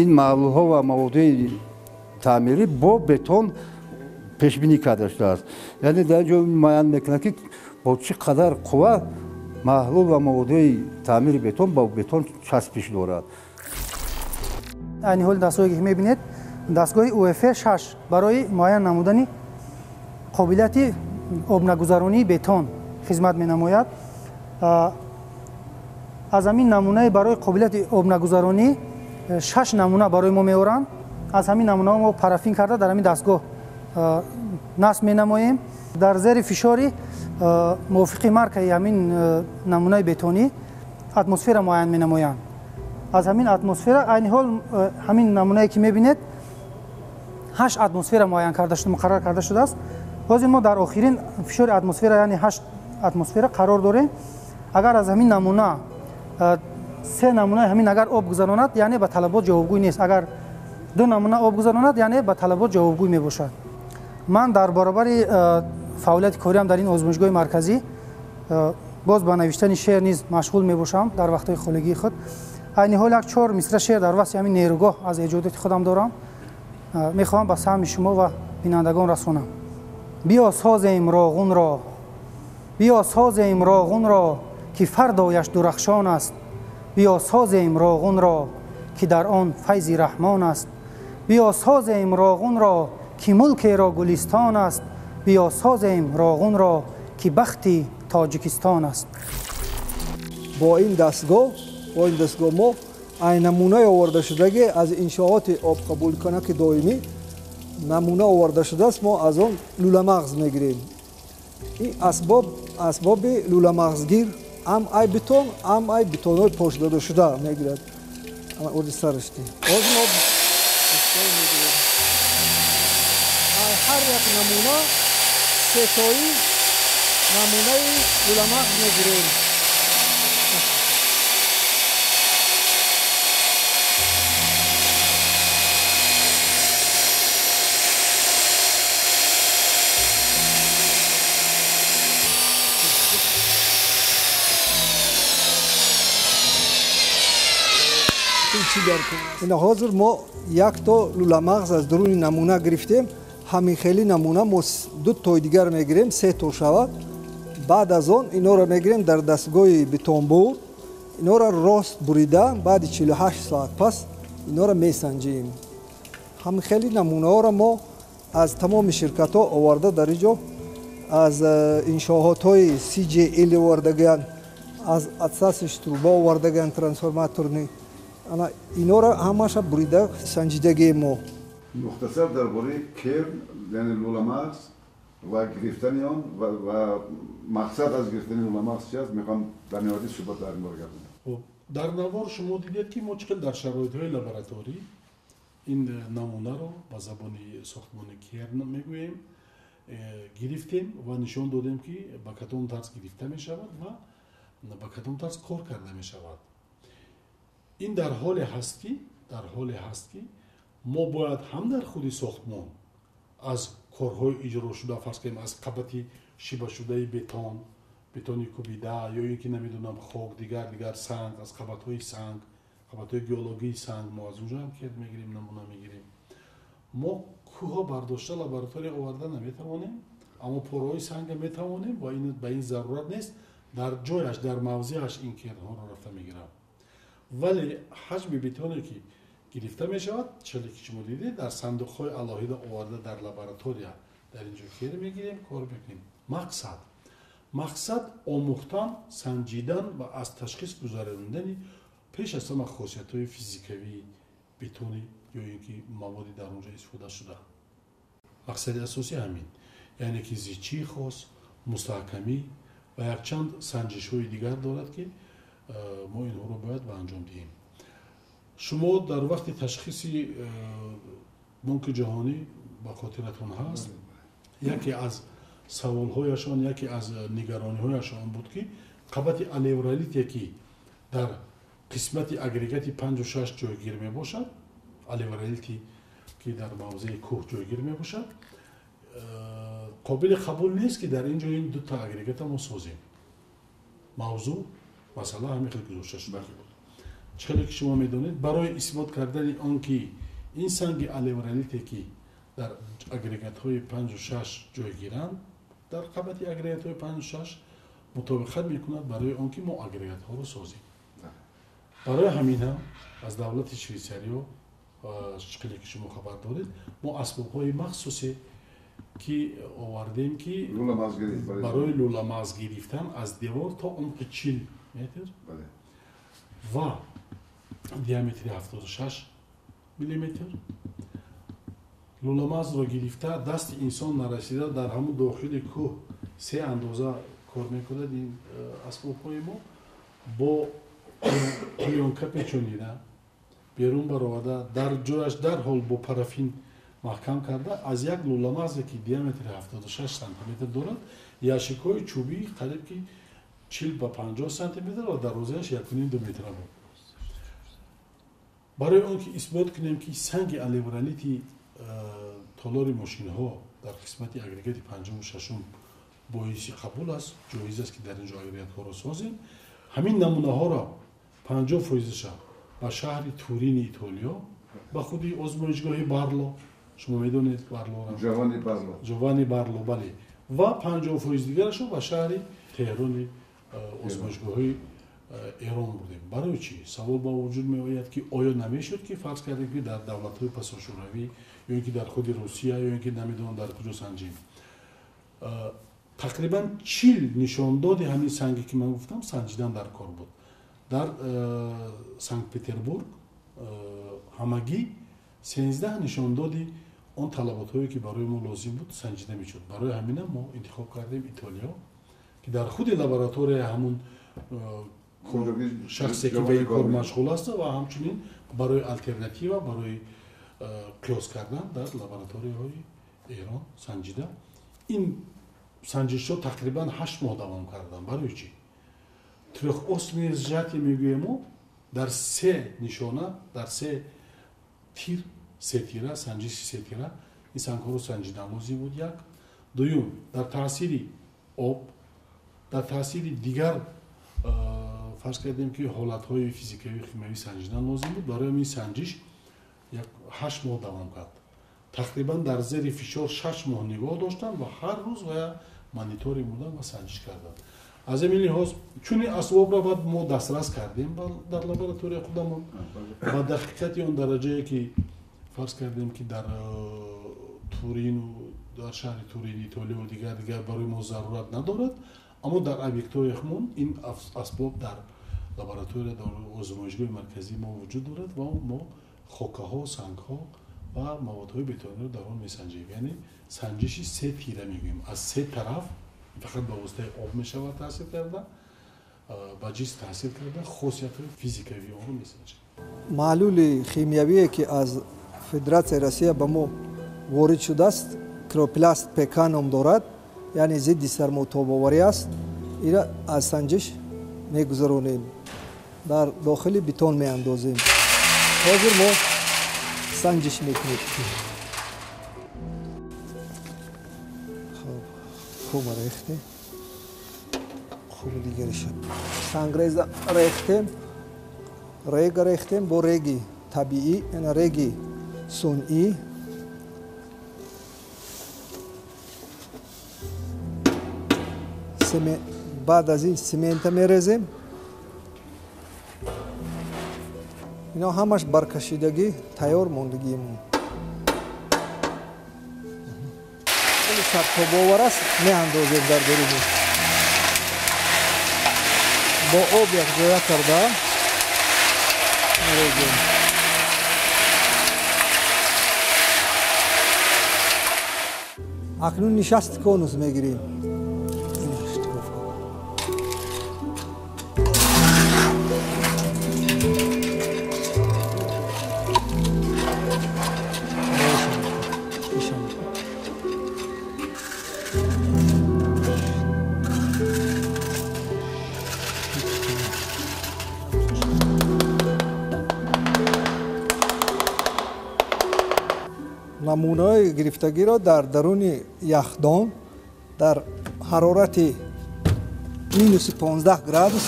ин маҳлулҳо ва маводҳои таъмирӣ бо бетон пешбинӣ карда шудааст. Яъне дар ин ҷо муайян мекунад, ки бо чӣ қадар қувва маҳлул ва маводҳои таъмири бетон бо бетон часпиш дорад. Айни ҳол дастгоҳе ки мебинед, дастгоҳи УФ 6 барои муайян намудани қобилияти обнагузаронии бетон хизмат менамояд. Аз ҳамин намунаи барои қобилияти обнагузаронӣ 6 намуна барои мо меоранд. Аз ҳамин намунаҳо мо парафин карда дар ҳамин дастгоҳ насб менамоем. Дар зери фишори мувофиқи маркаи ҳамин намунаи бетонӣ атмосфера муайян менамоянд. Аз ҳамин атмосфера айни ҳол ҳамин намунае ки мебинед 8 атмосфера муайян карда шуда, муқаррар карда шудааст. Ҳозир мо дар охирин фишори атмосфера, яъне 8 атмосфера қарор дорем. Агар аз ҳамин намуна 3 намунаи ҳамин агар об гузаронад, яъне ба талабот ҷавобгӯй нест. Агар 2 намуна об гузаронад, яъне ба талабот ҷавобгӯй мебошад. Ман дар баробари фаъолияти кориам дар ин озмоишгоҳи марказӣ боз ба навиштани шеър низ машғул мебошам дар вақтҳои холигии худ. Айни ҳол як 4 мисра шеър дар васфи ҳамин нерӯгоҳ аз эҷодоти худам дорам. Мехоҳам ба саҳми шумо ва бинандагон расонам. Биё созем роғунро, биё созем роғунро, ки фардояш дурахшон аст. Биё созем роғунро, ки дар он файзи раҳмон аст. Биё созем роғунро, ки мулкеро гулистон аст. Биё созем роғунро, ки бахти тоҷикистон аст. Бо ин дастгоҳ мо намунаи овардашудагӣ аз иншооти обқабулкунаки доимӣ намуна оварда шудааст, мо аз он лӯламағз мегирем. Ин асбоби лӯламағзгир ҳам ай бетон, ҳам ай бетонҳои пош додашуда мегирад. Орди сарашти. Ҳозир мо мегирем. Ҳар як намуна сетои намунаи лӯламағз мегирем. Ина ҳозир мо якто лӯламағз аз дуруни намуна гирифтем. Ҳамин хели намуна мо 2 тои дигар мегирем, 3 то шавад. Баъд аз он инора мегирем дар дастгоҳи бетонбур, инора рост бурида баъди 48 соат пас инора месанҷем. Ҳамин хели намунаҳоро мо аз тамоми ширкатҳо оварда дар ин ҷо аз иншоотҳои CJL овардагиянд, аз атсасиш труба овардагиянд трансформаторни. Ана инора ҳамаша бурида санҷидагии мо. Мухтасар дар бораи керн, яъне лӯламағз ва гирифтани он ва мақсад аз гирифтани лӯламағз чи аст, мехоҳам дар ниҳояти суҳбат дар ин бора гап занам. Дар навор шумо дидед, ки мо чӣ қадр дар шароитҳои лабораторӣ ин намунаро ба забони сохтмони керн мегӯем, гирифтем ва нишон додем, ки ба кадом тарз гирифта мешавад ва ба кадом тарз кор карда мешавад. Ин дар ҳоле ҳаст, ки мо бояд ҳам дар худи сохтмон аз корҳои иҷрошуда, фарз кунем аз қабати шибашудаи бетон, бетони кубида ё ин ки намедонам хок, дигар санг, аз қабатҳои санг, қабатҳои геологии санг, мо аз онҷо ҳам керн мегирем, намуна мегирем. Мо кӯҳҳо бардошта лаборатория оварда наметавонем, аммо пораҳои санга метавонем ва ба ин зарурат нест, дар ҷояш, дар мавзеаш ин кернҳоро рафта мегирам. Вале ҳаҷми бетоне ки гирифта мешавад, чале ки шумо дидед, дар сандуқҳои алоҳида оварда дар лаборатория дар ин ҷо кер мегирем, кор мекунем. Мақсад омӯхтан, санҷидан ва аз ташхис гузаронидани пеш аз ҳама хосиятҳои физикавии бетони ё ин ки маводи дар он ҷо истифода шуда. Мақсади асосӣ ҳамин, яъне ки зичии хос, мустаҳкамӣ ва якчанд санҷишҳои дигар дорад, ки мо инҳоро бояд ба анҷом диҳем. Шумо дар вақти ташхиси Бонки ҷаҳонӣ ба хотиратон ҳаст, яке аз саволҳояшон, яке аз нигарониҳояшон буд, ки қабати алевролите, ки дар қисмати агрегати 5 6 ҷойгир мебошад, алевролити ки дар мавзеи кӯҳ ҷойгир мебошад, қобили қабул нест, ки дар ин ҷо ин дута агрегата мо созем. Мавзӯъ, масъала ҳамин хел гузошта шуда буд. Чӣ хеле ки шумо медонед, барои исбот кардани он ки ин санги алевролите, ки дар агрегатҳои 5 6 ҷойгиранд, дар қабати агрегатҳои 5 6 мутобиқат мекунад, барои он ки мо агрегатҳоро созем. Барои ҳамин ҳам аз давлати Швейтсариё, чӣ хеле ки шумо хабар доред, мо асбобҳои махсусе ки овардем, ки барои лӯламағз гирифтан аз девор то умқи 40 метр ва диаметри 76 миллиметр лӯламағзро гирифта, дасти инсон нарасида, дар ҳамун дохили кӯҳ се андоза кор мекунад. Ин асбобҳои мо бо плёнка печонида, берун бароварда, дар ҷояш дарҳол бо парафин маҳкам карда, аз як лӯламағзе ки диаметри 76 сантиметр дорад, ящикҳои чӯбӣ қариб ки 40 ба 50 сантиметр ва дарозааш 1,5-2 метра буд, барои он ки исбот кунем, ки санги алевролити толори мошинҳо дар қисмати агрегати панҷуму шашум боиси қабул аст, ҷоиз аст, ки дар ин ҷо агрегатҳоро созем. Ҳамин намунаҳоро 50 фоизаша ба шаҳри Турини Итолиё, ба худи озмоишгоҳи Барло, шумо медонед Барлоро, Ҷованни Барло, бале, ва 50 фоиз дигарашо ба шаҳри Теҳрони озмоишгоҳҳои Эрон бурдем. Барои чӣ? Савол ба вуҷуд меояд, ки оё намешуд, ки фарз кардем, ки дар давлатҳои пасошӯравӣ ё ин ки дар худи Русия, ё ин ки намедонам дар куҷо санҷем? Тақрибан 40 нишондоди ҳамин санге, ки ман гуфтам, санҷидан дар кор буд. Дар Санкт Петербург ҳамагӣ 13 нишондоди он талаботҳое, ки барои мо лозим буд, санҷида мешуд. Барои ҳаминам мо интихоб кардем Итолиё, ки дар худи лабораторияи ҳамун шахсе, ки ба ин кор машғул аст, ва ҳамчунин барои алтернатива, барои қиёс кардан дар лабораторияҳои Эрон санҷида. Ин санҷишҳо тақрибан 8 моҳ давом карданд. Барои чӣ? Трёхосный сжатие мегӯем мо, дар се нишона, дар се тир, се тира, санҷиши се тира ин сангҳоро санҷидан лозим буд. Як, дуюм, дар таъсири об, дар таъсири дигар, фарз кардем, ки ҳолатҳои физикавию химиявӣ санҷидан лозим буд. Барои ҳамин санҷиш як 8 моҳ давом кард. Тақрибан дар зери фишор 6 моҳ нигоҳ доштанд ва ҳар рӯз ва мониторинг буданд ва санҷиш карданд. Аз ҳамин лиҳоз чунин асбобро баъд мо дастрас кардем дар лаборатория худамон ба дақиқати он дараҷае, ки фарз кардем, ки дар Турину, дар шаҳри Турин, Итолияву дигар дигар барои мо зарурат надорад, аммо дар объектҳои худмон ин асбоб дар лаборатория, дар озмоишгоҳи марказии мо вуҷуд дорад ва мо хокаҳо, сангҳо ва маводҳои бетониро дар он месанҷем. Яъне санҷиши се тира мегӯем, аз се тараф фақат ба воситаи об мешавад таъсир карда, ба ҷисм таъсир карда, хосиятҳои физикавии онро месанҷем. Маҳлули химиявие, ки аз Федератсияи Россия ба мо ворид шудааст, Кропласт ПК ном дорад, яъне зидди сармотобоварӣ аст. Ира аз санҷиш мегузаронем, дар дохили бетон меандозем. Ҳозир мо санҷиш мекунем. Хуб, рехтем, хуб, дигариша сангреза рехтем, рега рехтем бо реги табиӣ, яъне реги сунъӣ. Баъд аз ин семента мерезем. Ино ҳамаш баркашидагӣ тайёр мондагиимон сартобовар аст. Меандозем дар даруни, бо об якҷоя карда мерезем. Акнун нишасти конус мегирем. Намунаҳои гирифтагиро дар даруни яхдон дар ҳарорати минуси 15 градус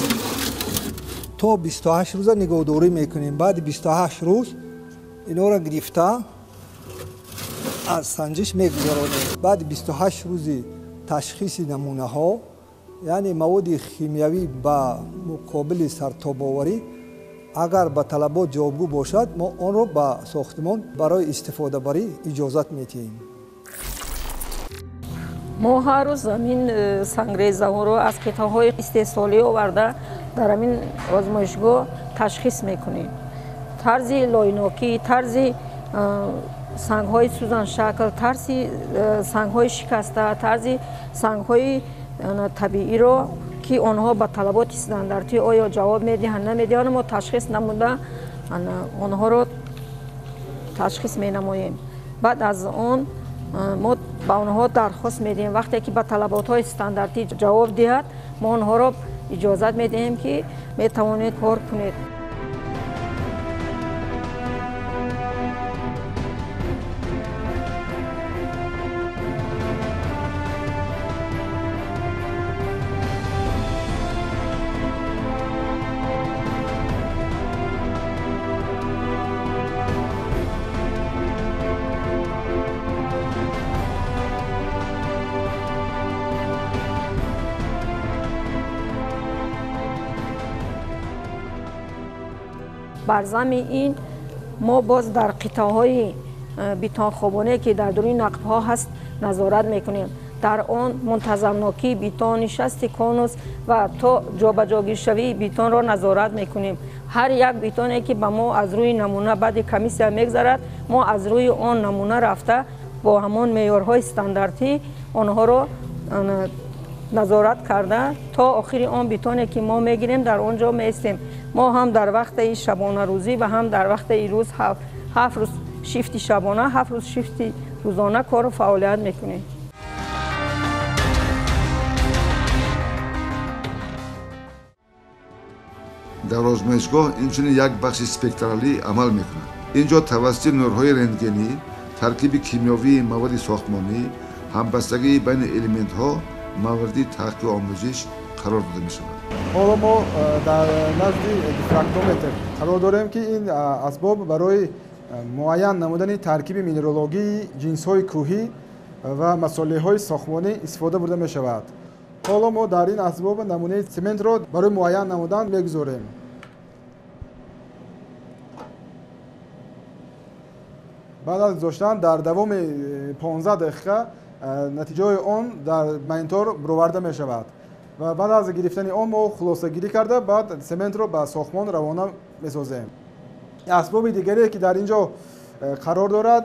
то 28 рӯза нигоҳдорӣ мекунем. Баъди 28 рӯз инҳоро гирифта аз санҷиш мегузаронем. Баъди 28 рӯзи ташхиси намунаҳо, яъне маводи химиявӣ ба муқобили сартобоварӣ агар ба талабот ҷавобгӯ бошад, мо онро ба сохтмон барои истифодабарӣ иҷозат медиҳем. Мо ҳар рӯз ҳамин сангрезаҳоро аз қитъаҳои истеҳсолӣ оварда дар ҳамин озмоишгоҳ ташхис мекунем. Тарзи лойнокӣ, тарзи сангҳои сӯзаншакл, тарзи сангҳои шикаста, тарзи сангҳои табииро ки онҳо ба талаботи стандартӣ оё ҷавоб медиҳанд, намедиҳанд, мо ташхис намуда онҳоро ташхис менамоем. Баъд аз он мо ба онҳо дархост медиҳем, вақте ки ба талаботҳои стандартӣ ҷавоб диҳад, мо онҳоро иҷозат медиҳем ки метавонед кор кунед. Бар зами ин мо боз дар қитъаҳои бетонхобонае ки дар дуруни нақбҳо ҳаст назорат мекунем. Дар он мунтазамнокии бетон, нишасти конус ва то ҷобаҷогиршавии бетонро назорат мекунем. Ҳар як бетоне ки ба мо аз рӯи намуна баъди комиссия мегзарад, мо аз рӯи он намуна рафта бо ҳамон меъёрҳои стандартӣ онҳоро назорат карда то охири он бетоне ки мо мегирем дар он ҷо меистем. Мо ҳам дар вақти шабонарӯзӣ ва ҳам дар вақти рӯз 7 рӯз шифти шабона, 7 рӯз шифти рӯзона кору фаъолият мекунем. Дар озмоишгоҳ инчунин як бахши спектралӣ амал мекунад. Инҷо тавассути нурҳои рентгенӣ, таркиби кимиёвии маводи сохтмонӣ, ҳамбастагии байни элементҳо мавриди таҳқиқу омӯзиш қарор дода мешавад. Ҳоло мо дар назди дифрактометр қарор дорем, ки ин асбоб барои муайян намудани таркиби минералогии ҷинсҳои кӯҳӣ ва масолеҳҳои сохтмонӣ истифода бурда мешавад. Ҳоло мо дар ин асбоб намунаи сементро барои муайян намудан мегузорем. Баъд аз гузоштан дар давоми 15 дақиқа натиҷаи он дар монитор бароварда мешавад ва баъд аз гирифтани он мо хулосагирӣ карда баъд сементро ба сохтмон равона месозем. Асбоби дигаре ки дар ин ҷо қарор дорад,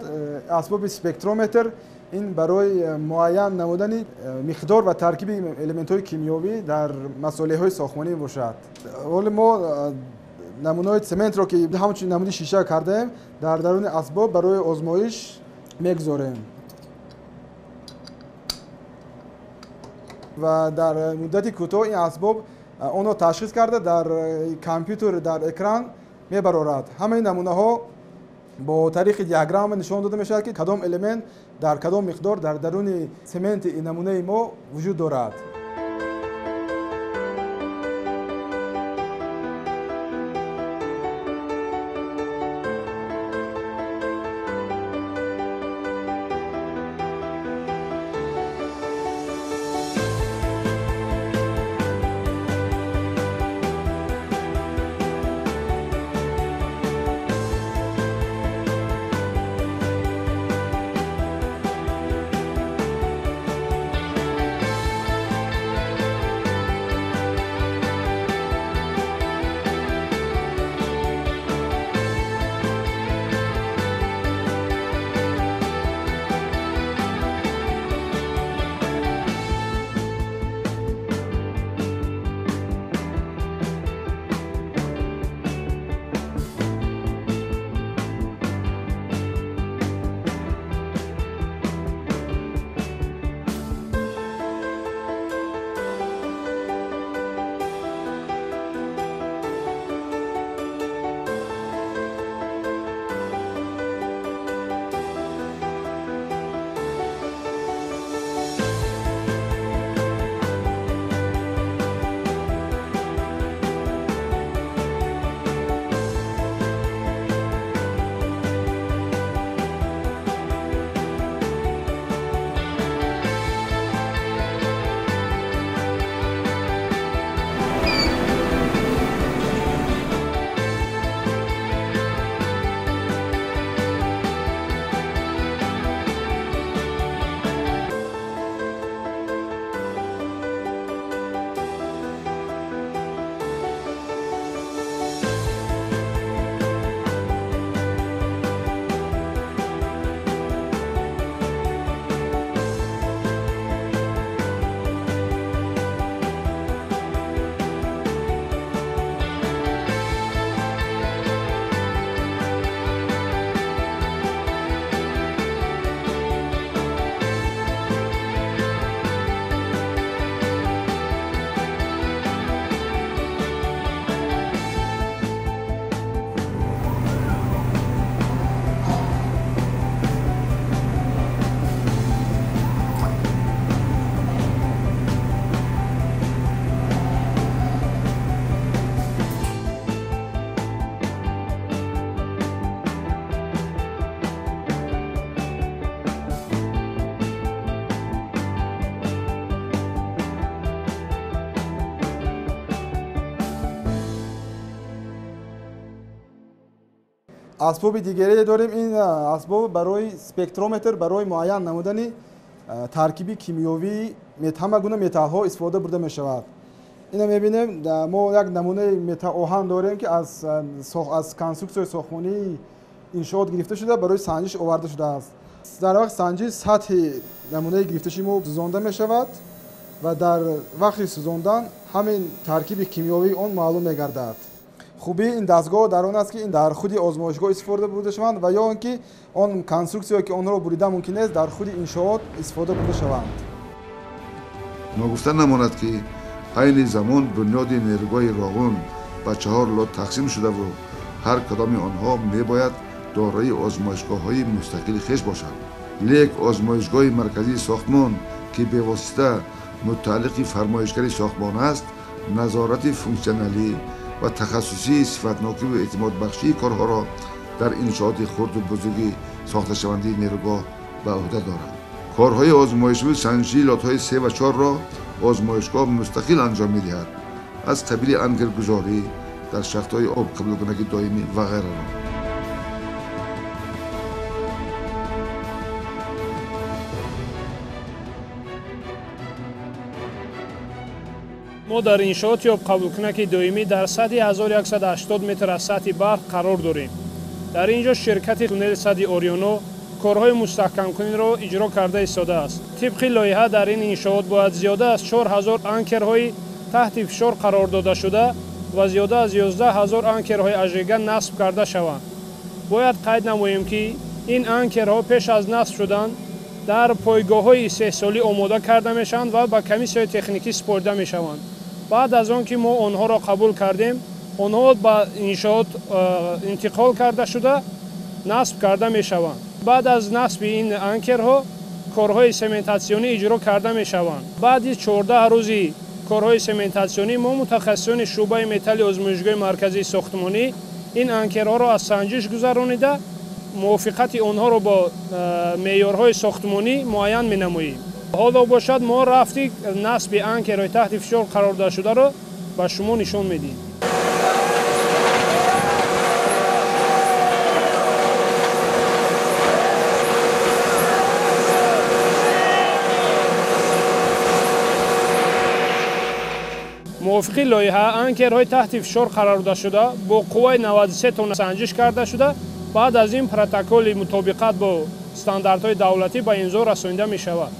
асбоби спектрометр, ин барои муайян намудани миқдор ва таркиби элементҳои кимиёвӣ дар масолеҳҳои сохтмонӣ мебошад. Ҳоло мо намунаҳои сементро ки ҳамчун намуди шиша кардаем дар даруни асбоб барои озмоиш мегузорем ва дар муддати кӯтоҳ ин асбоб онро ташхис карда дар компютер дар экран мебарорад. Ҳамаи намунаҳо бо тариқи диаграмма нишон дода мешавад, ки кадом элемент дар кадом миқдор дар даруни сементи намунаи мо вуҷуд дорад. Асбоби дигаре дорем, ин асбоб барои спектрометр, барои муайян намудани таркиби кимиёвии ҳама гуна металлҳо истифода бурда мешавад. Ина мебинем, мо як намунаи метаоҳан дорем, ки аз конструксияи сохтмонии иншоот гирифта шуда, барои санҷиш оварда шудааст. Дар вақти санҷиш сатҳи намунаи гирифташи мо сӯзонда мешавад ва дар вақти сӯзондан ҳамин таркиби кимиёвии он маълум мегардад. Хубии ин дастгоҳ дар он аст, ки ин дар худи озмоишгоҳ истифода бурда шаванд ва ё он ки он конструксияе ки онҳоро бурида мумкин нест, дар худи иншоот истифода бурда шаванд. Ногуфта намонад, ки айни замон бунёди нерӯгоҳи Роғун ба 4 лот тақсим шудаву ҳар кадоми онҳо мебояд дорои озмоишгоҳҳои мустақили хеш бошанд. Лек озмоишгоҳи марказии сохтмон, ки бевосита мутааллиқи фармоишгари сохтмон аст, назорати функсионалӣ ва тахассусии сифатнокиву эътимодбахшии корҳоро дар иншооти хурду бузурги сохташавандаи нерӯгоҳ ба ӯҳда дорад. Корҳои озмоишиву санҷишии лотҳои 3 ва 4-ро озмоишгоҳ мустақил анҷом медиҳад, аз қабили анкергузорӣ дар шахтҳои обқабулкунаки доимӣ ва ғайраро. Мо дар иншооти обқабулкунаки доимӣ дар сатҳи 1180 метр аз сатҳи баҳр қарор дорем. Дар ин ҷо ширкати туннели садди Ориёно корҳои мустаҳкамкуниро иҷро карда истодааст. Тибқи лоиҳа дар ин иншоот бояд зиёда аз 4000 анкерҳои таҳти фишор қарор дода шуда ва зиёда аз 11000 анкерҳои ажига насб карда шаванд. Бояд қайд намоем, ки ин анкерҳо пеш аз насб шудан дар пойгоҳҳои истеҳсолӣ омода карда мешаванд ва ба комиссияи техникӣ супорида мешаванд. Баъд аз он ки мо онҳоро қабул кардем, онҳо ба иншоот интиқол карда шуда насб карда мешаванд. Баъд аз насби ин анкерҳо корҳои сементатсионӣ иҷро карда мешаванд. Баъди 14 рӯзи корҳои сементатсионӣ мо мутахассисони шӯъбаи металли озмоишгоҳи марказии сохтмонӣ ин анкерҳоро аз санҷиш гузаронида, мувофиқати онҳоро бо меъёрҳои сохтмонӣ муайян менамоем. Ҳоло бошад, мо рафти насби анкерҳои таҳти фишор қарор дода шударо ба шумо нишон медиҳем. Мувофиқи лоиҳа анкерҳои таҳти фишор қарор дода шуда бо қувваи 93 тонна санҷиш карда шуда, баъд аз ин протоколи мутобиқат бо стандартҳои давлатӣ ба имзо расонида мешавад.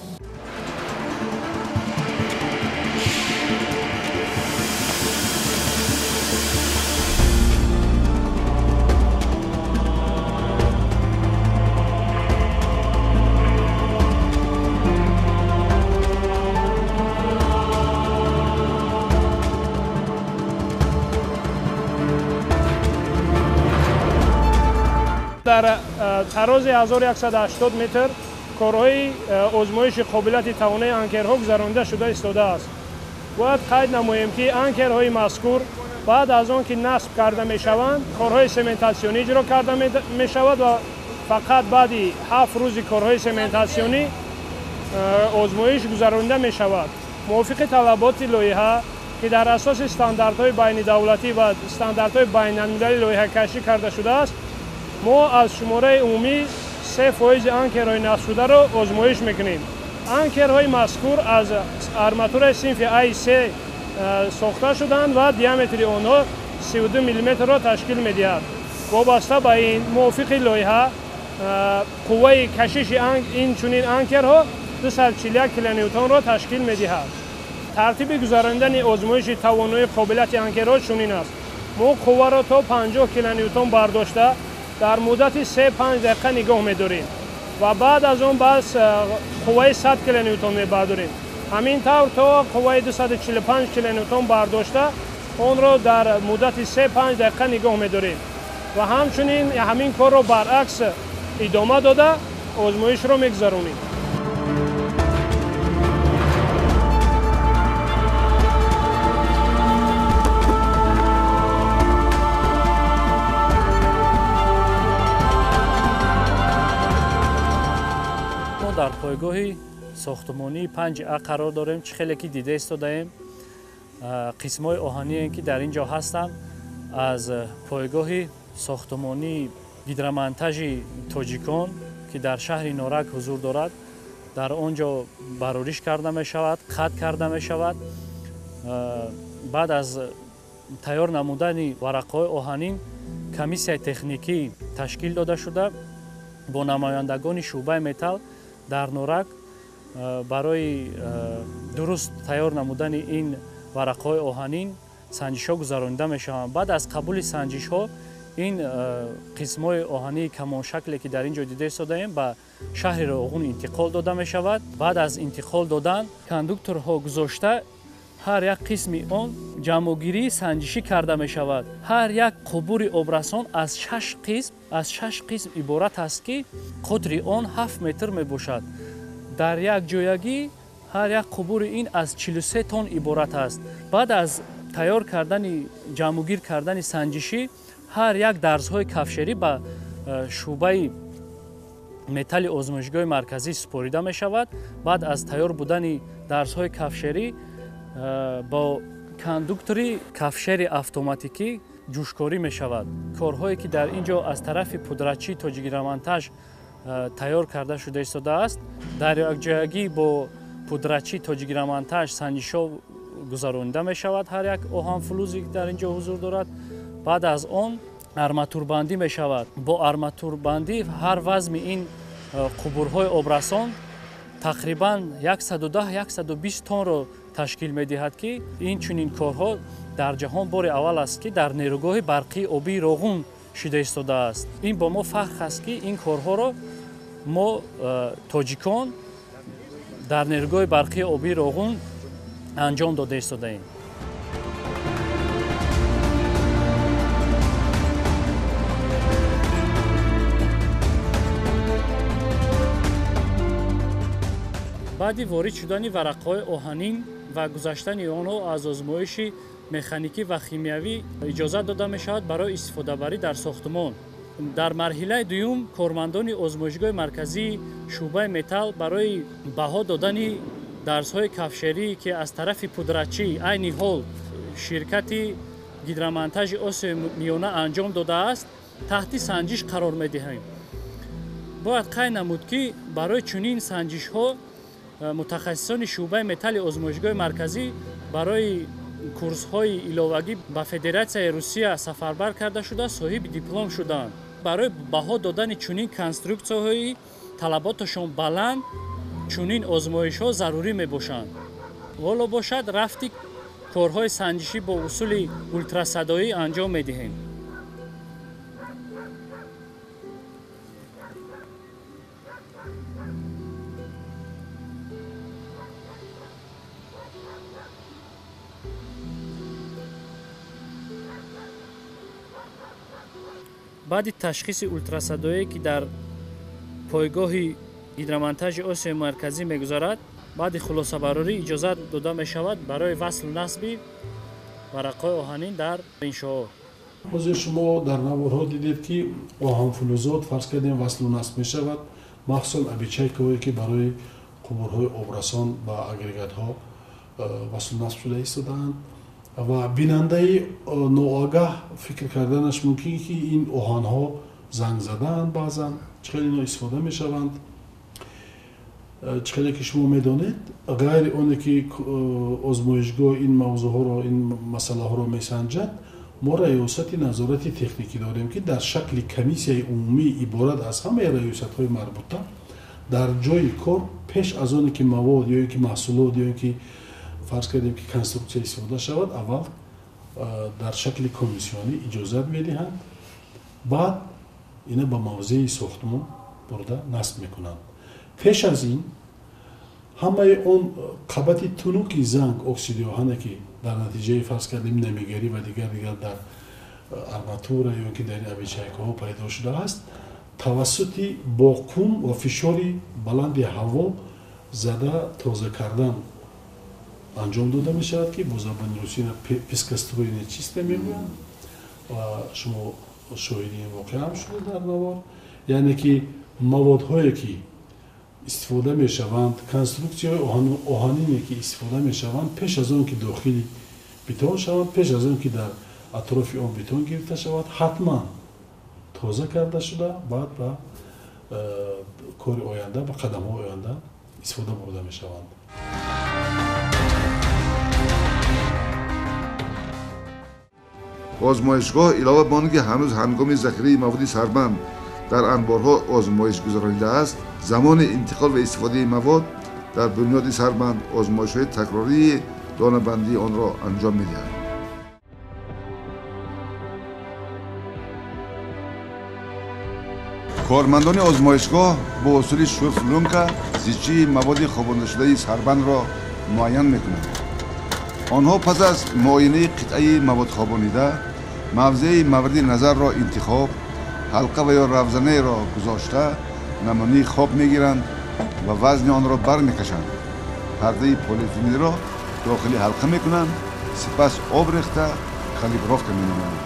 Дар тарози 1180 метр корҳои озмоиши қобилияти тавонаи анкерҳо гузаронида шуда истодааст. Бояд қайд намоем, ки анкерҳои мазкур баъд аз он ки насб карда мешаванд, корҳои сементатсионӣ иҷро карда мешавад ва фақат баъди 7 рӯзи корҳои сементатсионӣ озмоиш гузаронида мешавад. Мувофиқи талаботи лоиҳа, ки дар асоси стандартҳои байнидавлатӣ ва стандартҳои байналмилалӣ лоиҳакашӣ карда шудааст, мо аз шумораи умумӣ 3% анкерҳои насбшударо озмоиш мекунем. Анкерҳои мазкур аз арматураи синфи А3 сохта шуданд ва диаметри онҳо 32 миллиметрро ташкил медиҳад. Вобаста ба ин, мувофиқи лоиҳа қувваи кашиши ин чунин анкерҳо 241 килоньютонро ташкил медиҳад. Тартиби гузаронидани озмоиши тавоноии қобилияти анкерҳо чунин аст. Мо қувваро то 50 килоньютон бардошта дар муддати 3-5 дақиқа нигоҳ медорем ва баъд аз он бас қувваи 100 килоньютон мебардорем. Ҳамин тавр то қувваи 245 килоньютон бардошта онро дар муддати 3-5 дақиқа нигоҳ медорем ва ҳамчунин ҳамин корро баръакс идома дода озмоишро мегузаронем. Дар пойгоҳи сохтмонии 5А қарор дорем. Чӣ хеле ки дида истодаем, қисмҳои оҳание ки дар ин ҷо ҳастанд, аз пойгоҳи сохтмонии гидромонтажи тоҷикон, ки дар шаҳри Норак ҳузур дорад, дар он ҷо барориш карда мешавад, қатъ карда мешавад. Баъд аз тайёр намудани варақаҳои оҳанин комиссияи техникӣ ташкил дода шуда, бо намояндагони шӯъбаи металл дар Норак барои дуруст тайёр намудани ин варақаҳои оҳанин санҷишҳо гузаронида мешаванд. Баъд аз қабули санҷишҳо ин қисмҳои оҳании камоншакле, ки дар ин ҷо дида истодаем, ба шаҳри Роғун интиқол дода мешавад. Баъд аз интиқол додан кондукторҳо гузошта, ҳар як қисми он ҷамъогирии санҷишӣ карда мешавад. Ҳар як қубури обрасон аз шаш қисм иборат аст, ки қутри он 7 метр мебошад. Дар як ҷоягӣ ҳар як қубури ин аз 43 тонн иборат аст. Баъд аз тайёр кардани ҷамъогир кардани санҷишӣ ҳар як дарзҳои кафшерӣ ба шӯъбаи металли озмоишгоҳи марказӣ супорида мешавад. Баъд аз тайёр будани дарзҳои кафшерӣ бо кондуктори кафшери автоматикӣ ҷӯшкорӣ мешавад. Корҳое, ки дар ин ҷо аз тарафи пудратчии Тоҷикгидромонтаж тайёр карда шуда истодааст, дар якҷоягӣ бо пудратчии Тоҷикгидромонтаж санҷишҳо гузаронида мешавад. Ҳар як оҳанфулӯзе, ки дар ин ҷо ҳузур дорад, баъд аз он арматурбандӣ мешавад. Бо арматурбандӣ ҳар вазми ин қубурҳои обрасон тақрибан 110-120 тоннро ташкил медиҳад, ки ин чунин корҳо дар ҷаҳон бори аввал аст, ки дар нерӯгоҳи барқии обии Роғун шида истодааст. Ин бо мо фахр аст, ки ин корҳоро мо тоҷикон дар нерӯгоҳи барқии обии Роғун анҷом дода истодаем. Баъди ворид шудани варақаҳои оҳанин ва гузаштани онҳо аз озмоиши механикӣ ва химиявӣ иҷозат дода мешавад барои истифодабарӣ дар сохтмон. Дар марҳилаи дуюм кормандони озмоишгоҳи марказии шӯъбаи металл барои баҳо додани дарзҳои кафшерӣ, ки аз тарафи пудратчӣ айни ҳол ширкати гидромонтажи Осиёи Миёна анҷом додааст, таҳти санҷиш қарор медиҳем. Бояд қайд намуд, ки барои чунин санҷишҳо мутахассисони шӯъбаи металли озмоишгоҳи марказӣ барои курсҳои иловагӣ ба Федератсияи Русия сафарбар карда шуда, соҳиби диплом шуданд. Барои баҳо додани чунин конструксияҳои талаботашон баланд чунин озмоишҳо зарурӣ мебошанд. Ҳоло бошад рафти корҳои санҷишӣ бо усули ултрасадоӣ анҷом медиҳем. Баъди ташхиси ултрасадоие, ки дар пойгоҳи гидромонтажи Осиёи Марказӣ мегузарад, баъди хулосабарорӣ иҷозат дода мешавад барои васлу насби варақаҳои оҳанин дар иншоот. Ҳозир шумо дар наворҳо дидед, ки оҳанфулӯзот фарз кардем васлу насб мешавад, махсусан обечайкаҳое, ки барои қубурҳои обрасон ба агрегатҳо васлу насб шуда истодаанд. Ва бинандаи ноагаҳ фикр карданаш мумкин, ки ин оҳанҳо занг задаанд, баъзан чӣ хел ино истифода мешаванд. Чӣ хеле ки шумо медонед, ғайри оне ки озмоишгоҳ ин мавзӯъҳоро, ин масъалаҳоро месанҷад, мо раёсати назорати техникӣ дорем, ки дар шакли комиссияи умумӣ иборат аз ҳамаи раёсатҳои марбута дар ҷои кор пеш аз оне ки мавод ё ин ки маҳсулот ё ин ки фарз кардем ки конструксия истифода шавад, аввал дар шакли комиссионӣ иҷозат медиҳанд, баъд ина ба мавзеи сохтмон бурда насб мекунанд. Пеш аз ин ҳамаи он қабати тунуки занг оксиди оҳане, ки дар натиҷаи фарз кардем намигарӣ ва дигар дар арматура ё ки дар обечайкаҳо пайдо шудааст, тавассути бо қум ва фишори баланди ҳаво зада тоза кардан анҷом дода мешавад, ки бо забони русӣ пескоструйная чистка мегӯянд. Ва шумо шоҳиди ин воқеа ҳам шуда дар навор. Яъне ки маводҳое, ки истифода мешаванд, конструксияҳои оҳанине, ки истифода мешаванд, пеш аз он ки дохили бетон шаванд, пеш аз он ки дар атрофи он бетон гирифта шавад, ҳатман Тоза карда шуда, баъд ба кори оянда, ба қадамҳои оянда истифода бурда мешаванд. Озмоишгоҳ илова ба он ки ҳанӯз ҳангоми захираи маводи сарбанд дар анборҳо озмоиш гузаронидааст, замони интиқол ва истифодаи мавод дар бунёди сарбанд озмоишҳои такрории донабандии онро анҷом медиҳад. Кормандони озмоишгоҳ бо усули шурфлунка зичии маводи хобондашудаи сарбандро муайян мекунанд. Онҳо пас аз муоинаи қитъаи маводхобонида мавзеи мавриди назарро интихоб, ҳалқа ва ё равзанаеро гузошта намунаи хоб мегиранд ва вазни онро бармекашанд. Пардаи полиэтиленро дохили ҳалқа мекунанд, сипас об рехта калибровка менамоянд.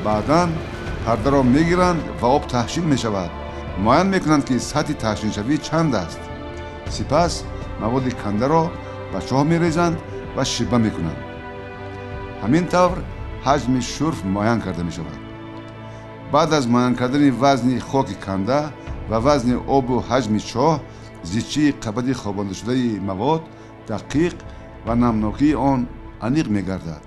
Баъдан пардаро мегиранд ва об таҳшин мешавад. Муайян мекунанд, ки сатҳи таҳшиншавӣ чанд аст. Сипас маводи кандаро ба чоҳ мерезанд ва шиба мекунанд. Ҳамин тавр ҳаҷми шурф муайян карда мешавад. Баъд аз муайян кардани вазни хоки канда ва вазни обу ҳаҷми чоҳ, зичии қабати хобондашудаи мавод дақиқ ва намнокии он аниқ мегардад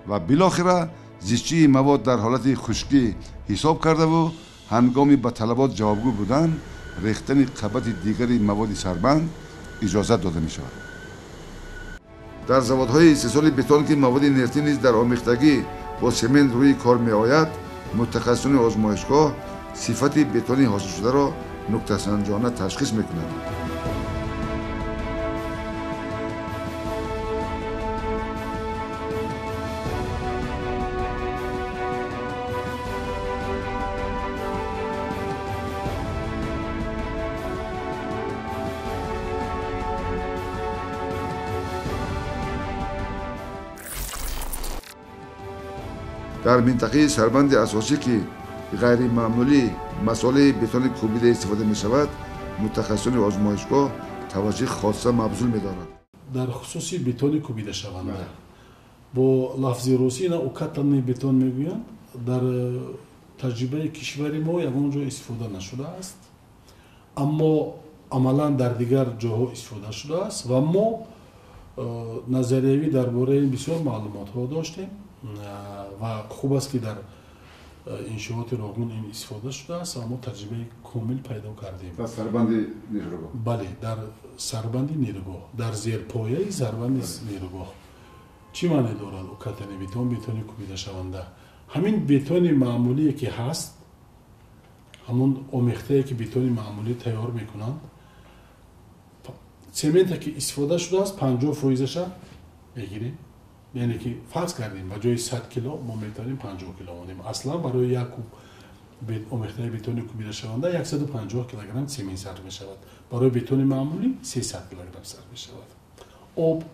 ва билохира зичии мавод дар ҳолати хушкӣ ҳисоб кардаву ҳангоми ба талабот ҷавобгӯ будан рехтани қабати дигари маводи сарбанд иҷозат дода мешавад. Дар заводҳои истеҳсоли бетон, ки маводи нефтӣ низ дар омехтагӣ бо семент рӯи кор меояд, мутахассисони озмоишгоҳ сифати бетони ҳосилшударо нуктасанҷона ташхис мекунанд. Дар минтақаи сарбанди асосӣ, ки ғайримаъмулӣ масолеҳи бетони кӯбида истифода мешавад, мутахассисони озмоишгоҳ таваҷҷӯҳи хоса мабзул медоранд. Дар хусуси бетони кӯбидашаванда бо лафзи русӣ ина укатанный бетон мегӯянд, дар таҷрибаи кишвари мо ягон ҷо истифода нашудааст, аммо амалан дар дигар ҷоҳо истифода шудааст ва мо назариявӣ дар бораи ин бисёр маълумотҳо доштем ва хуб аст, ки дар иншооти Роғун ин истифода шудааст ва мо таҷрибаи комил пайдо кардем. Дар сарбанди нерӯгоҳ? Бале, дар сарбанди нерӯгоҳ, дар зерпояи сарбанди нерӯгоҳ. Чӣ маъне дорад укатани бетон, бетони кӯбидашаванда? Ҳамин бетони маъмулие ки ҳаст, ҳамон омехтае ки бетони маъмулӣ тайёр мекунанд, цементе ки истифода шудааст 50%-аша мегирем. Яъне ки фарз кардем, ба ҷои 100 кило мо метавонем 50 кило монем. Аслан барои як куб омехтаи бетони кӯбидашаванда 150 килограмм цемент сарф мешавад. Барои бетони маъмулӣ 300 килограмм сарф мешавад. Об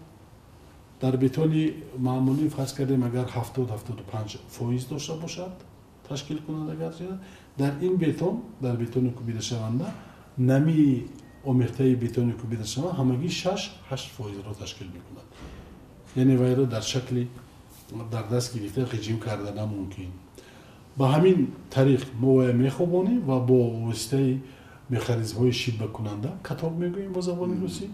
дар бетони маъмулӣ фарз кардем, агар 70-75% дошта бошад, ташкил кунад, агар дар ин бетон, дар бетони кӯбидашаванда намии омехтаи бетони кӯбидашаванда ҳамагӣ 6-8%-ро ташкил мекунад. Яъне вайро дар шакли дар даст гирифта ғиҷим карда намумкин. Ба ҳамин тариқ мо вая мехобонем ва бо воситаи механизмҳои шибакунанда, каток мегӯем бо забони русӣ,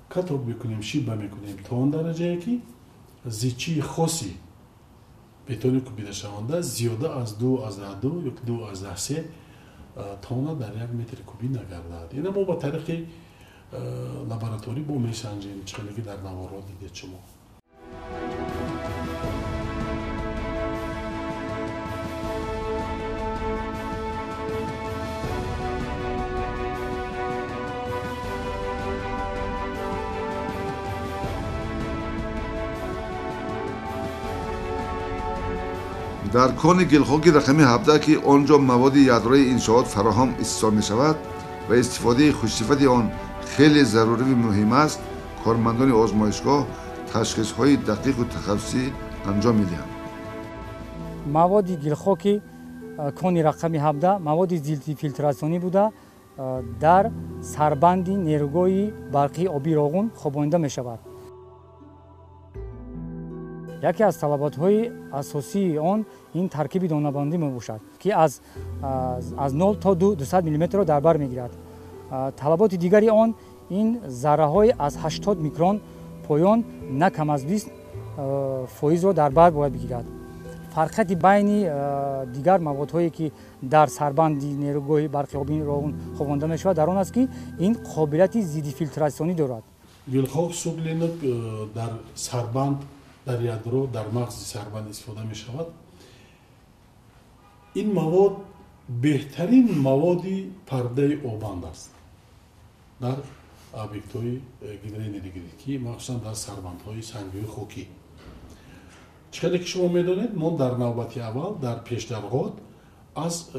каток мекунем, шиба мекунем то он дараҷае ки зичии хоси бетони кӯбидашаванда зиёда аз 2,2 ё 2,3 тонна дар як метри кубӣ нагардад. Ина мо ба тариқи лабораторӣ бо месанҷем, чӣ хеле ки дар наворҳо дидед шумо. Дар кони гилхоки рақами 17, ки он ҷо маводи ядрои иншоот фароҳам истеҳсол мешавад ва истифодаи хушсифати он хеле заруриву муҳим аст, кормандони озмоишгоҳ ташхисҳои дақиқу тахассусӣ анҷом медиҳанд. Маводи гилхоки кони рақами 17 маводи зиддифилтратсионӣ буда, Дар сарбанди нерӯгоҳи барқии обии Роғун хобонида мешавад. Яке аз талаботҳои асосии он ин таркиби донабандӣ мебошад, ки аз 0 то 200 миллиметрро дар бар мегирад. Талаботи дигари он ин зарраҳои аз 80 микрон поён на кам аз 20 фоизро дар бар бояд бигирад. Фарқияти байни дигар маводҳое, ки дар сарбанди нерӯгоҳи барқи обии Роғун хобонда мешавад, дар он аст, ки ин қобилияти зиддифилтратсионӣ дорад. Гилхок суглинок дар сарбанд, дар ядро, дар мағзи сарбанд истифода мешавад. Ин мавод беҳтарин маводи пардаи обанд аст дар объектҳои гидроэнергетикӣ, махсусан дар сарбандҳои сангии хокӣ. Чӣ қадар ки шумо медонед, мо дар навбати аввал дар пешдарғот аз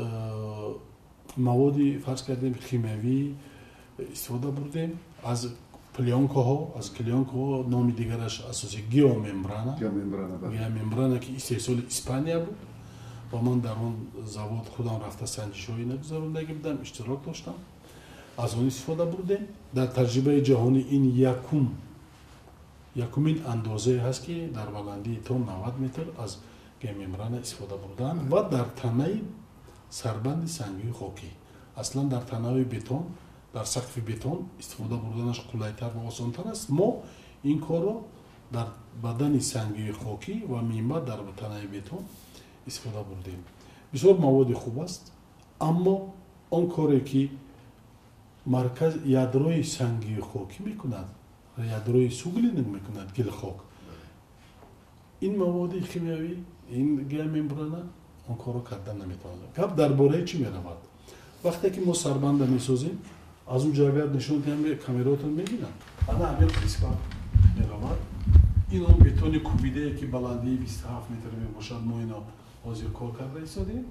маводи, фарз кардем, химиявӣ истифода бурдем, аз плёнкаҳо, аз клеёнкаҳо, номи дигараш асоси геомембрана, геомембрана, ки истеҳсоли Испания буд ва ман дар он завод худам рафта санҷишҳои нагузарондагӣ будам, иштирок доштам, аз он истифода бурдем. Дар таҷрибаи ҷаҳонӣ ин якумин андозае ҳаст, ки дар баландии то 90 метр аз геомембрана истифода бурдаанд ва дар танаи сарбанди сангии хокӣ. Аслан дар танаи бетон, дар сақфи бетон истифода бурданаш қулайтар ва осонтар аст. Мо ин корро дар бадани сангии хокӣ ва минбаъд дар танаи бетон истифода бурдем. Бисёр маводи хуб аст, аммо он коре ки марказ ядрои сангии хокӣ мекунад, ядрои суглинок мекунад, гилхок, ин маводи химиявӣ, ин геомембрана он корро карда наметавонад. Гап дар бораи чӣ меравад? Вақте ки мо сарбанда месозем, аз он ҷо агар нишон диҳам, камераотон мебинанд, ана ҳамин қисмат меравад. Ин он бетони кубидае, ки баландии 27 метр мебошад, мо ино ҳозир кор карда истодем.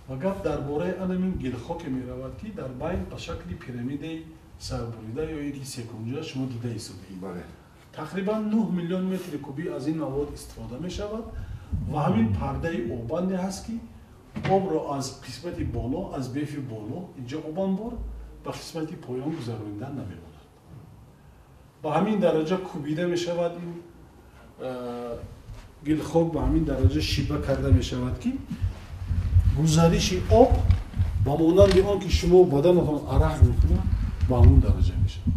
Ва гап дар бораи анамин гилхоке меравад, ки дар байн ба шакли пирамидаи сарбурида ё ин ки секунҷа шумо дида истодед. Тақрибан 9 миллион метри кубӣ аз ин мавод истифода мешавад ва ҳамин пардаи обанде ҳаст, ки обро аз қисмати боло, аз бефи боло, инҷо обанбор, ба қисмати поён гузаронидан намемонад. Ба ҳамин дараҷа кубида мешавад ин гилхок, ба ҳамин дараҷа шиба карда мешавад, ки гузариши об ба монанди он ки шумо баданатон арақ мекунад, ба ҳамон дараҷа мешавад.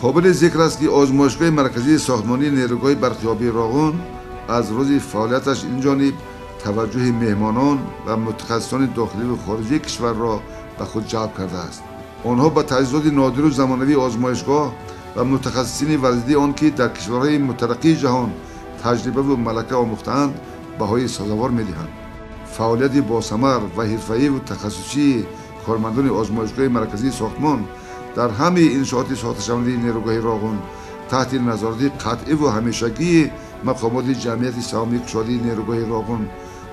Қобили зикр аст, ки озмоишгоҳи марказии сохтмонии нерӯгоҳи барқи обии Роғун аз рӯзи фаъолияташ ин ҷониб таваҷҷӯҳи меҳмонон ва мутахассисони дохиливу хориҷии кишварро ба худ ҷалб кардааст. Онҳо ба таҷҳизоти нодиру замонавии озмоишгоҳ ва мутахассисини варзидии он, ки дар кишварҳои мутараққии ҷаҳон таҷрибаву малака омӯхтаанд, баҳои сазовор медиҳанд. Фаъолияти босамар ва ҳирфаиву тахассусии кормандони озмоишгоҳи марказии сохтмон дар ҳамаи иншооти сохташавандаи нерӯгоҳи Роғун таҳти назорати қатъиву ҳамешагии мақомоти ҷамъияти саҳомии кушодии нерӯгоҳи Роғун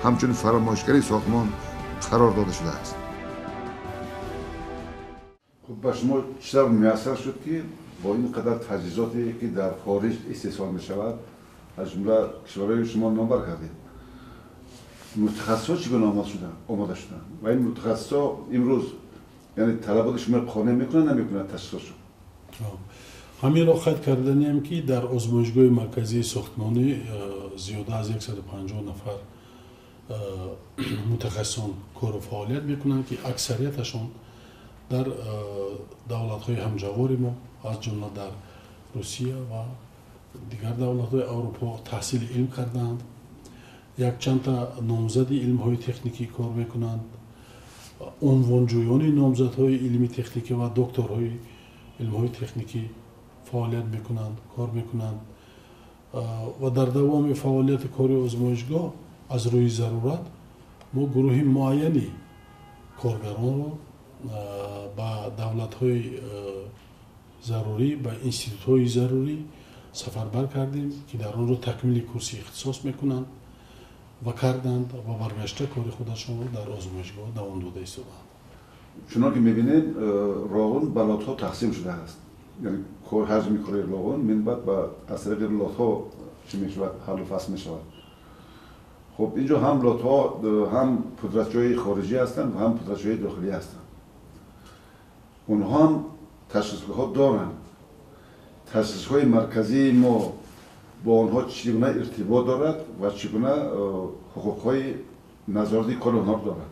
ҳамчун фаромоишгари сохтмон қарор дода шудааст. Хуб, ба шумо чӣ тавр муяссар шуд, ки бо ин қадар таҷҳизоте, ки дар хориҷ истеҳсол мешавад, аз ҷумла кишварҳои шумо номбар кардед, мутахассисҳо чӣ гуна омода шуданд ва ин мутахассисҳо имрӯз, яъне талаботи шумо қонеъ мекунанд, намекунанд таҷҳизотшон? Ҳаминро қайд карданиам, ки дар озмоишгоҳи марказии сохтмонӣ зиёда аз 150 нафар мутахассисон кору фаъолият мекунанд, ки аксарияташон дар давлатҳои ҳамҷавори мо, аз ҷумла дар Русия ва дигар давлатҳои Аврупо таҳсили илм кардаанд. Якчандта номзади илмҳои техникӣ кор мекунанд, унвонҷӯёни номзадҳои илми техникӣ ва докторҳои илмҳои техникӣ фаъолият мекунанд, кор мекунанд. Ва дар давоми фаъолияти кори озмоишгоҳ аз рӯи зарурат мо гурӯҳи муайяни коргаронро ба давлатҳои зарурӣ, ба институтҳои зарурӣ сафарбар кардем, ки дар он ҷо такмили курси ихтисос мекунанд ва карданд ва баргашта кори худашонро дар озмоишгоҳ давом дода истоданд. Чунон ки мебинед, Роғун ба лотҳо тақсим шудааст. Яъне ҳаҷми кори Роғун минбаъд ба аз тариқи лотҳо чӣ мешавад, ҳаллу фасл мешавад. Хуб, инҷо ҳам лотҳо, ҳам пудратчиҳои хориҷӣ ҳастанд ва ҳам пудратчиҳои дохилӣ ҳастанд. Онҳо ҳам ташхисгоҳҳо доранд. Ташхисгоҳи марказии мо бо онҳо чӣ гуна иртибот дорад ва чӣ гуна ҳуқуқҳои назорати кори онҳо дорад?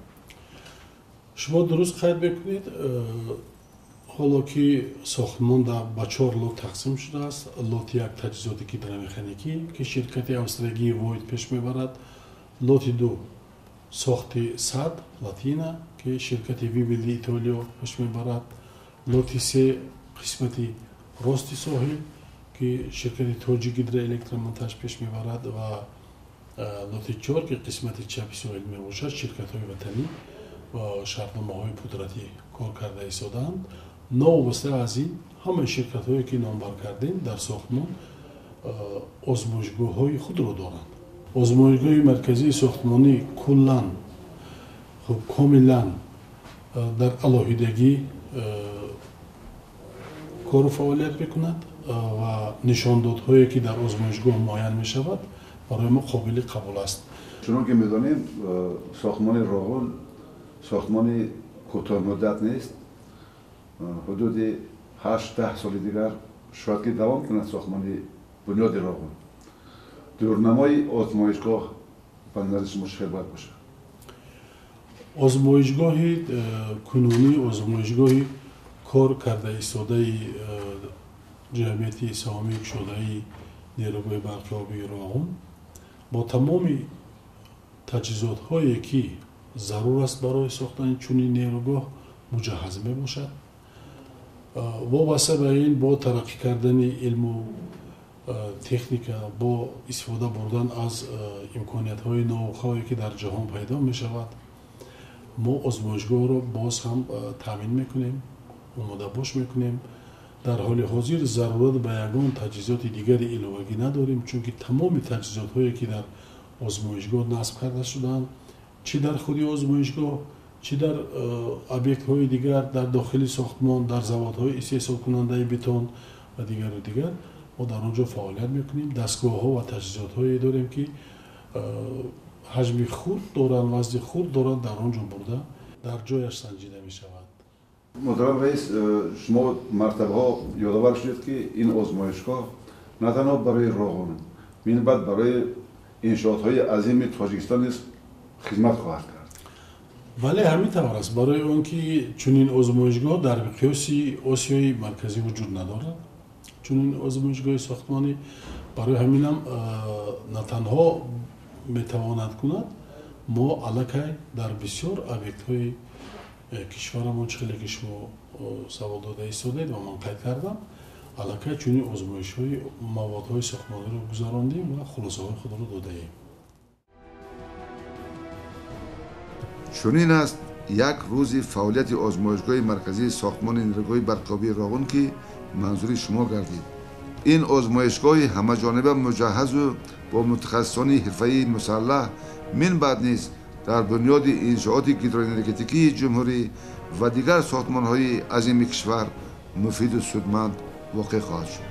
Шумо дуруст қайд мекунед. Ҳоло ки сохтмон ба 4 лот тақсим шудааст. Лоти 1 таҷҳизоти гидромеханикӣ, ки ширкати австриягии Войт пеш мебарад. Лоти 2 сохти сад латина, ки ширкати Вибели Итолиё пеш мебарад. Лоти 3 қисмати рости соҳил, ки ширкати Тоҷик гидроэлектромонтаж пеш мебарад, ва лоти 4, ки қисмати чапи соҳил мебошад, ширкатҳои ватанӣ ва шартномаҳои пудратӣ кор карда истодаанд. Новобаста аз ин, ҳамаи ширкатҳое ки номбар кардем, дар сохтмон озмоишгоҳҳои худро доранд. Озмоишгоҳи марказии сохтмонӣ куллан, хуб, комилан дар алоҳидагӣ кору фаъолият мекунад ва нишондодҳое ки дар озмоишгоҳ муайян мешавад, барои мо қобили қабул аст. Чунон ки медонем, сохтмони Роғун сохтмони кӯтоҳмуддат нест. Ҳудуди 8-10 соли дигар шояд ки давом кунад сохтмони бунёди Роғун. Дурнамои озмоишгоҳ ба назари шумо чӣ хел бояд бошад? Озмоишгоҳи кунунӣ, озмоишгоҳи кор карда истодаи ҷамъияти саҳомии кушодаи нерӯгоҳи барқи обии Роғун бо тамоми таҷҳизотҳое ки зарур аст барои сохтани чунин нерӯгоҳ муҷаҳҳаз мебошад. Вобаста ба ин, бо тараққӣ кардани илму техника, бо истифода бурдан аз имкониятҳои навхое ки дар ҷаҳон пайдо мешавад, мо озмоишгоҳро боз ҳам таъмин мекунем, омодабош мекунем. Дар ҳоли ҳозир зарурат ба ягон таҷҳизоти дигари иловагӣ надорем, чунки тамоми таҷҳизотҳое ки дар озмоишгоҳ насб карда шудаанд, чӣ дар худи озмоишгоҳ, чӣ дар объектҳои дигар, дар дохили сохтмон, дар заводҳои истеҳсолкунандаи бетон ва дигару дигар, мо дар он ҷо фаъолият мекунем. Дастгоҳҳо ва таҷҳизотҳое дорем ки ҳаҷми хурд доранд, вазни хурд доранд, дар он ҷо бурда дар ҷояш санҷида мешавад. Муҳтарам раис, шумо мартабаҳо ёдовар шудед, ки ин озмоишгоҳ на танҳо барои Роғун, минбаъд барои иншоотҳои азими Тоҷикистон низ хизмат хоҳад кард. Вале ҳамин тавр аст, барои он ки чунин озмоишгоҳ дар миқёси Осиёи Марказӣ вуҷуд надорад, чунин озмоишгоҳи сохтмонӣ. Барои ҳаминам на танҳо метавонад кунад, мо аллакай дар бисёр объектҳои кишварамон, чӣ хеле ки шумо савол дода истодед ва ман қайд кардам, аллакай чунин озмоишҳои маводҳои сохтмониро гузарондем ва хулосаҳои худро додаем. Чунин аст як рӯзи фаъолияти озмоишгоҳи марказии сохтмони нерӯгоҳи барқобии Роғун, ки манзури шумо гардид. Ин озмоишгоҳи ҳамаҷониба муҷаҳҳазу бо мутахассисони ҳирфаии мусаллаҳ минбаъд низ дар бунёди иншооти гидроэнергетикии ҷумҳурӣ ва дигар сохтмонҳои азими кишвар муфиду судманд воқеъ хоҳад шуд.